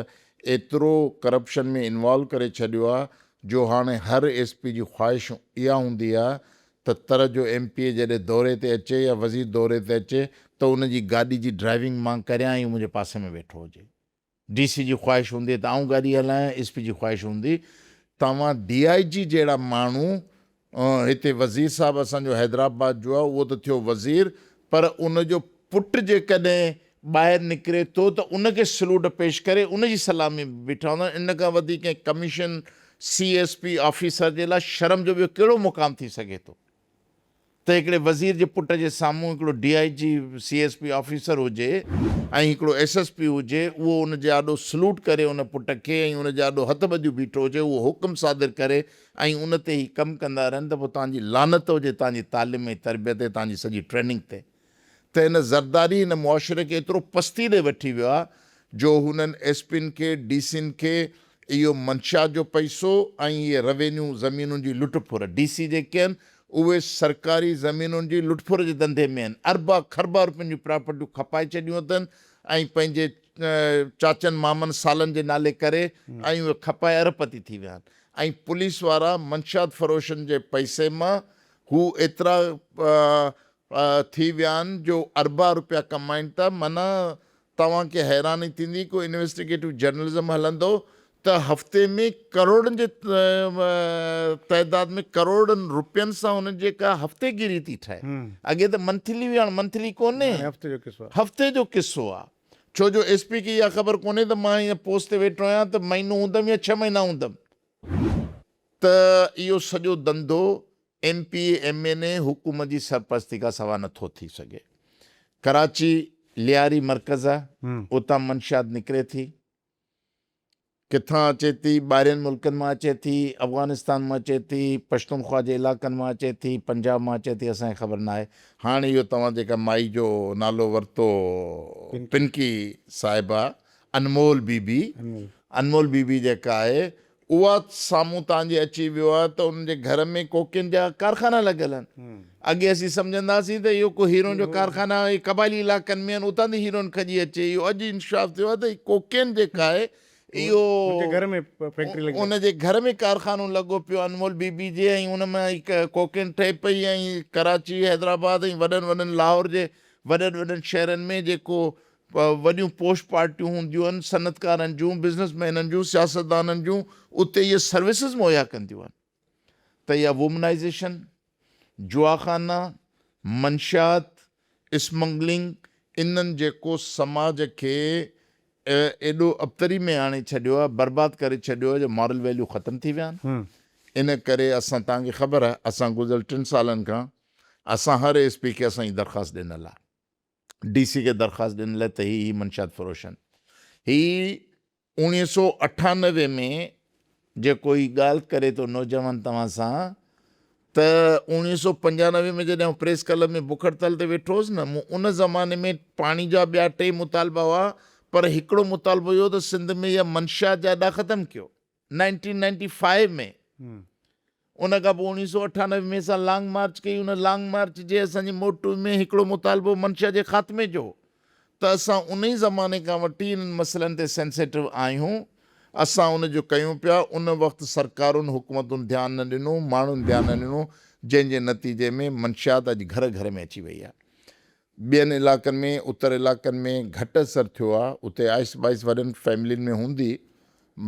ايترو ڪرپشن ۾ انوالو ڪري ڇڏيو آهي جو هاڻي هر ايس پي جي خواهش اها هوندي آهي ته تر جو ايم پي اي جڏهن دوري تي اچي يا وزير دوري تي اچي ته ان جي گاڏي جي ڊرائيونگ مان ڪريان ۽ هو منهنجي پاسي ۾ ويٺو هجي. ڊي سي جي خواهش هوندي ته آئون گاڏي هلايان، ايس پي جي خواهش هوندي توهان ڊي I جي جهڙا ماڻهو هتي وزير صاحب اسان جو حيدرآباد جو آهي اهو ته ٿيو وزير پر ان جو پٽ جيڪڏهن ٻاهر نڪري ٿو ته ان کي سلوٽ پيش ڪري ان جي سلامي به بيٺا هوندا آهن ان کان وڌيڪ ڪنهن commission C S P officer جي لاء شرم جو ٻيو ڪهڙو مقام ٿي سگهي ٿو. ته هڪڙي وزير جي پٽ جي سامهون هڪڙو D I G, C S P officer هجي ۽ هڪڙو ايس ايس پي هجي اهو ان جي آڏو سلوٽ ڪري ان پٽ کي ۽ ان جي آڏو هٿ ٻڌيون بيٺو هجي اهو حڪم صادر ڪري ۽ ان تي هي ڪم ڪندا رهن ته پوء توهان جي لعنت هجي توهان جي تعليم ۽ تربيت تي توهان جي سڄي ٽريننگ تي ته هن زرداري هن معاشري کي ايترو پستي ڏي وٺي ويو آهي جو هنن ايس پين کي ڊي سين کي اهو منشيات جو پئسو ۽ اهي روينيو زمينن جي لٽ ڦر ڊي سي جيڪي آهن اهي سرڪاري زمينن جي لٽ ڦر جي ڌنڌي ۾ آهن اربا کربا روپين جون پراپرٽيون کپائي ڇڏيون اٿن ۽ پنهنجي چاچن مامن سالن جي نالي ڪري ۽ اهي کپائي ارب پتي ٿي ويا آهن ۽ پوليس وارا منشيات فروشن جي پئسي مان هو ايترا ٿي ويا آهن جو اربها روپيا ڪمائين ٿا معنيٰ توهان کي حيراني ٿيندي ڪو انويسٽيگيٽو جرنلزم هلندو ته هفتي ۾ ڪروڙن جي تعداد ۾ ڪروڙن روپين سان هنن جي ڪا هفتي گيري ٿي ٺهي اڳي ته منٿلي هئي هاڻ منٿلي ڪونهي هفتي جو قصو آهي ڇو جو ايس پي کي اها خبر ڪونهي ته مان هن پوسٽ تي ويٺو آهيان ته مهينو هوندم يا ڇهه مهينا هوندم ته اهو سڄو ڌنڌو M P A, M N A حڪومت جي سرپرستي کان سوا نه ٿو ٿي سگهي. ڪراچي لياري مرڪز آهي، اتان منشيات نڪري ٿي. ڪٿان اچي ٿي؟ ٻاهرين ملڪن مان اچي ٿي، افغانستان مان اچي ٿي، پشتونخوا جي علائقن مان اچي ٿي، پنجاب مان اچي ٿي، اسان کي خبر ناهي. هاڻ اهو توهان جيڪا مائي جو نالو ورتو پنڪي صاحبه انمول بي بي، انمول بي بي جيڪا آهي اها سامهون تان جي اچي ويو آهي ته انهن جي گهر ۾ ڪوڪين جا ڪارخانا لڳل آهن. اڳي اسين سمجهندا هئاسين ته اهو ڪو هيروئن جو ڪارخانا اهي قبائلي علائقن ۾ آهن اتان ٿي هيروئن کڄي اچي. اهو اڄ انڪشاف ٿيو آهي ته هي ڪوڪين جيڪا آهي اهو ان جي گهر ۾ ڪارخانو لڳو پيو انمول بي بي جي ۽ ان مان هي ڪوڪين ٺهي پئي ۽ ڪراچي، حيدرآباد ۽ وڏن وڏن لاهور جي وڏن وڏن شهرن ۾ جيڪو وڏيون پوش پارٽيون هونديون آهن، صنعتڪارن جون، بزنس مينن جون، سياستدانن جون، اتي اهي سروسز مهيا ڪنديون آهن ته اها وومنائيزيشن، جوا خانا، منشيات، اسمگلنگ انهن جيڪو سماج کي ايڏو ابتري ۾ آڻي ڇڏيو آهي، برباد ڪري ڇڏيو آهي جو مارل ويليو ختم ٿي ويا آهن. ان ڪري اسان توهان کي خبر آهي اسان گذريل ٽن سالن کان اسان هر ايس پي کي اسان جي درخواست ڏنل آهي. ڊي سي کي درخواست ڏنل آهي ته هي هي منشيات فروش آهن. هي اوڻيهه سو اٺانوي ۾ جي ڪوئي ڳالهه ڪري ٿو نوجوان توهان سان ته 1995 ۾ جڏهن آئون پريس ڪلب ۾ بک هڙتال تي ويٺو هوس نه مون ان زماني ۾ پاڻي جا ٻيا ٽي مطالبا هئا پر هڪڙو مطالبو اهو ته سنڌ ۾ اها منشيات جا اڏا ختم ڪيو 1995 ۾ ان کان پوء 1998 ۾ اسان لانگ مارچ ڪئي ان لانگ مارچ جي اسان جي موٽو ۾ هڪڙو مطالبو منشيات جي خاتمي جو هو ته اسان انهي زماني کان وٺي انهن مسئلن تي سينسيٽو آهيون، اسان ان جو ڪيون پيا، ان وقت سرڪارن حڪومتن ڌيان نه ڏنو، ماڻهن ڌيان نه ڏنو، جنهن جي نتيجي ۾ منشيات اڄ گهر گهر ۾ اچي وئي آهي. ٻين علائقن ۾ اتر علائقن ۾ گهٽ اثر ٿيو آهي، اتي آئس بائس وڏن فيملين ۾ هوندي،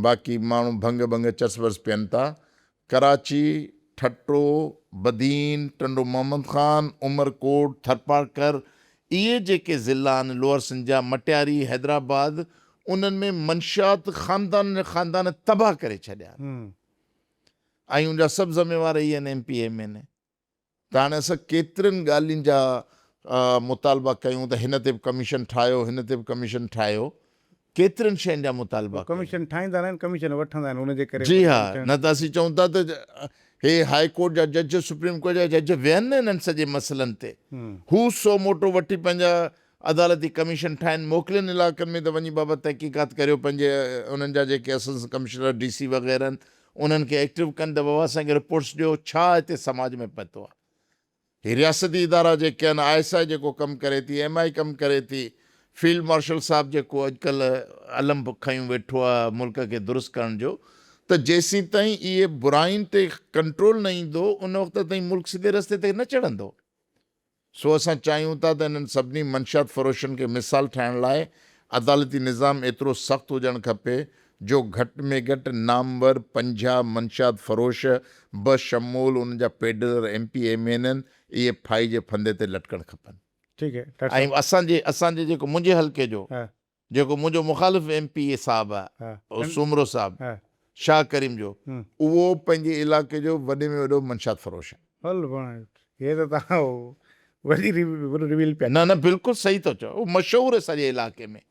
باقي ماڻهو ڀنگ ٻنگ چرس ورس پين ٿا، ڪراچي، ٺٽو، بدين، ٽنڊو محمد خان، عمرڪوٽ، ٿرپارڪر اهي جيڪي ضلعا آهن لوئر سنڌ جا، مٽياري، حيدرآباد انهن ۾ منشيات خاندانن جا خاندان تباهه ڪري ڇڏيا آهن ۽ ان جا سڀ ذميوار اهي آهن ايم پي ايم اين اي. ته هاڻي اسان ڪيترين ڳالهين جا مطالبا ڪيون ته هن تي به ڪميشن ٺاهيو هن تي به ڪميشن ٺاهيو ڪيترين شين جا مطالبا ڪيون. ڪميشن ٺاهيندا ناهن ڪميشن وٺندا آهن ان جي ڪري جي ها نه ته اسين چئون ٿا ته هي هاء ڪورٽ جا جج سپريم ڪورٽ جا جج ويهن نه انهن سڄي مسئلن تي هو سو موٽو وٺي پنهنجا عدالتي ڪميشن ٺاهين موڪلين علائقن ۾ ته وڃي بابا تحقيقات ڪريو پنهنجي انهن جا جيڪي اسسٽنٽ ڪمشنر ڊي سي وغيره آهن انهن کي ايڪٽو ڪن ته بابا اسان کي رپورٽس ڏيو ڇا هتي سماج ۾ پهتو آهي. هي رياستي ادارا جيڪي آهن I S I جيڪو ڪم ڪري ٿي ايم I ڪم ڪري ٿي فيلڊ مارشل صاحب جيڪو اڄڪلهه علم کنيون ويٺو آهي ملڪ کي درست ڪرڻ جو ته جيسين تائين اهي براين تي ڪنٽرول نه ايندو ان وقت تائين ملڪ سڌي رستي تي نه چڙهندو. سو اسان چاهيون ٿا ته انهن سڀني منشيات فروشن کي مثال ٺاهڻ لاء عدالتي نظام ايترو سخت هجڻ کپي جو گهٽ ۾ گهٽ نامور 50 منشيات فروش بشمول انهن جا peddler M P M N N اهي ڦاهي جي ڦندي تي لٽڪڻ کپن. ٺيڪ هي ڊاڪٽر ۽ صاحب. اسان جي اسان جي جيڪو منهنجي حلقي جو ها. جيڪو منهنجو مخالف ايم پي اي صاحب آهي سومرو صاحب شاهه ڪريم جو اهو پنهنجي علائقي جو وڏي ۾ وڏو منشيات فروش آهي. هل پاڻ هي ته توهان وڏي وڏو ريويل پيا. نه نه بلڪل صحيح ٿو چئو اهو مشهور آهي سڄي علائقي ۾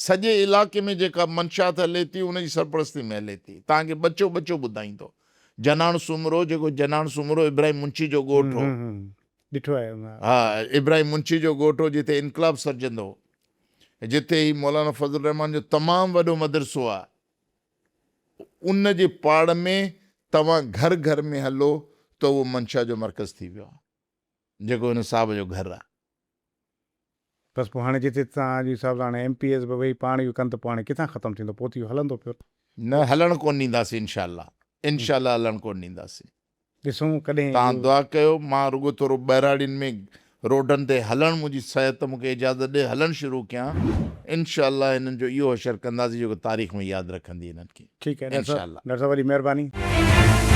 سڄي علائقي ۾ جيڪا منشيات هلي ٿي ان جي سرپرستي ۾ هلي ٿي توهان کي ٻچو ٻچو ٻڌائيندو جناڻ سومرو جيڪو جناڻ سومرو ابراهيم منشي جو ڳوٺ هو ڏٺو آهي ها ابراهيم منشي جو ڳوٺ هو جتي انقلاب سرجندو هو جتي هي مولانا فضل الرحمان جو تمام وڏو مدرسو آهي ان جي پاڙ ۾ توهان گهر گهر ۾ هلو ته اهو منشا جو مرڪز ٿي ويو آهي جيڪو هن صاحب جو گهر آهي. بس پوء هاڻي جتي توهان جي حساب سان هاڻي ايم پي ايز به ويهي پاڻ اهو ڪن ته پوء هاڻي ڪٿان ختم ٿيندو پوء ته اهو هلندو پيو. نه هلڻ ڪونه ڏينداسين انشاء الله انشاء الله هلڻ ڪونه ڏينداسين. ڏسون ڪڏهن توهان اهو. دعا ڪيو مان رڳو ٿورو ٻهراڙين ۾ روڊن تي هلڻ منهنجي صحت مون کي اجازت ڏي هلڻ شروع ڪيان انشاء الله هنن جو اهو حشر ڪنداسين جيڪو تاريخ ۾ ياد رکندي هنن کي ٺيڪ آهي ڊاڪٽر انشاء صاحب الله. ڊاڪٽر صاحب وڏي مهرباني.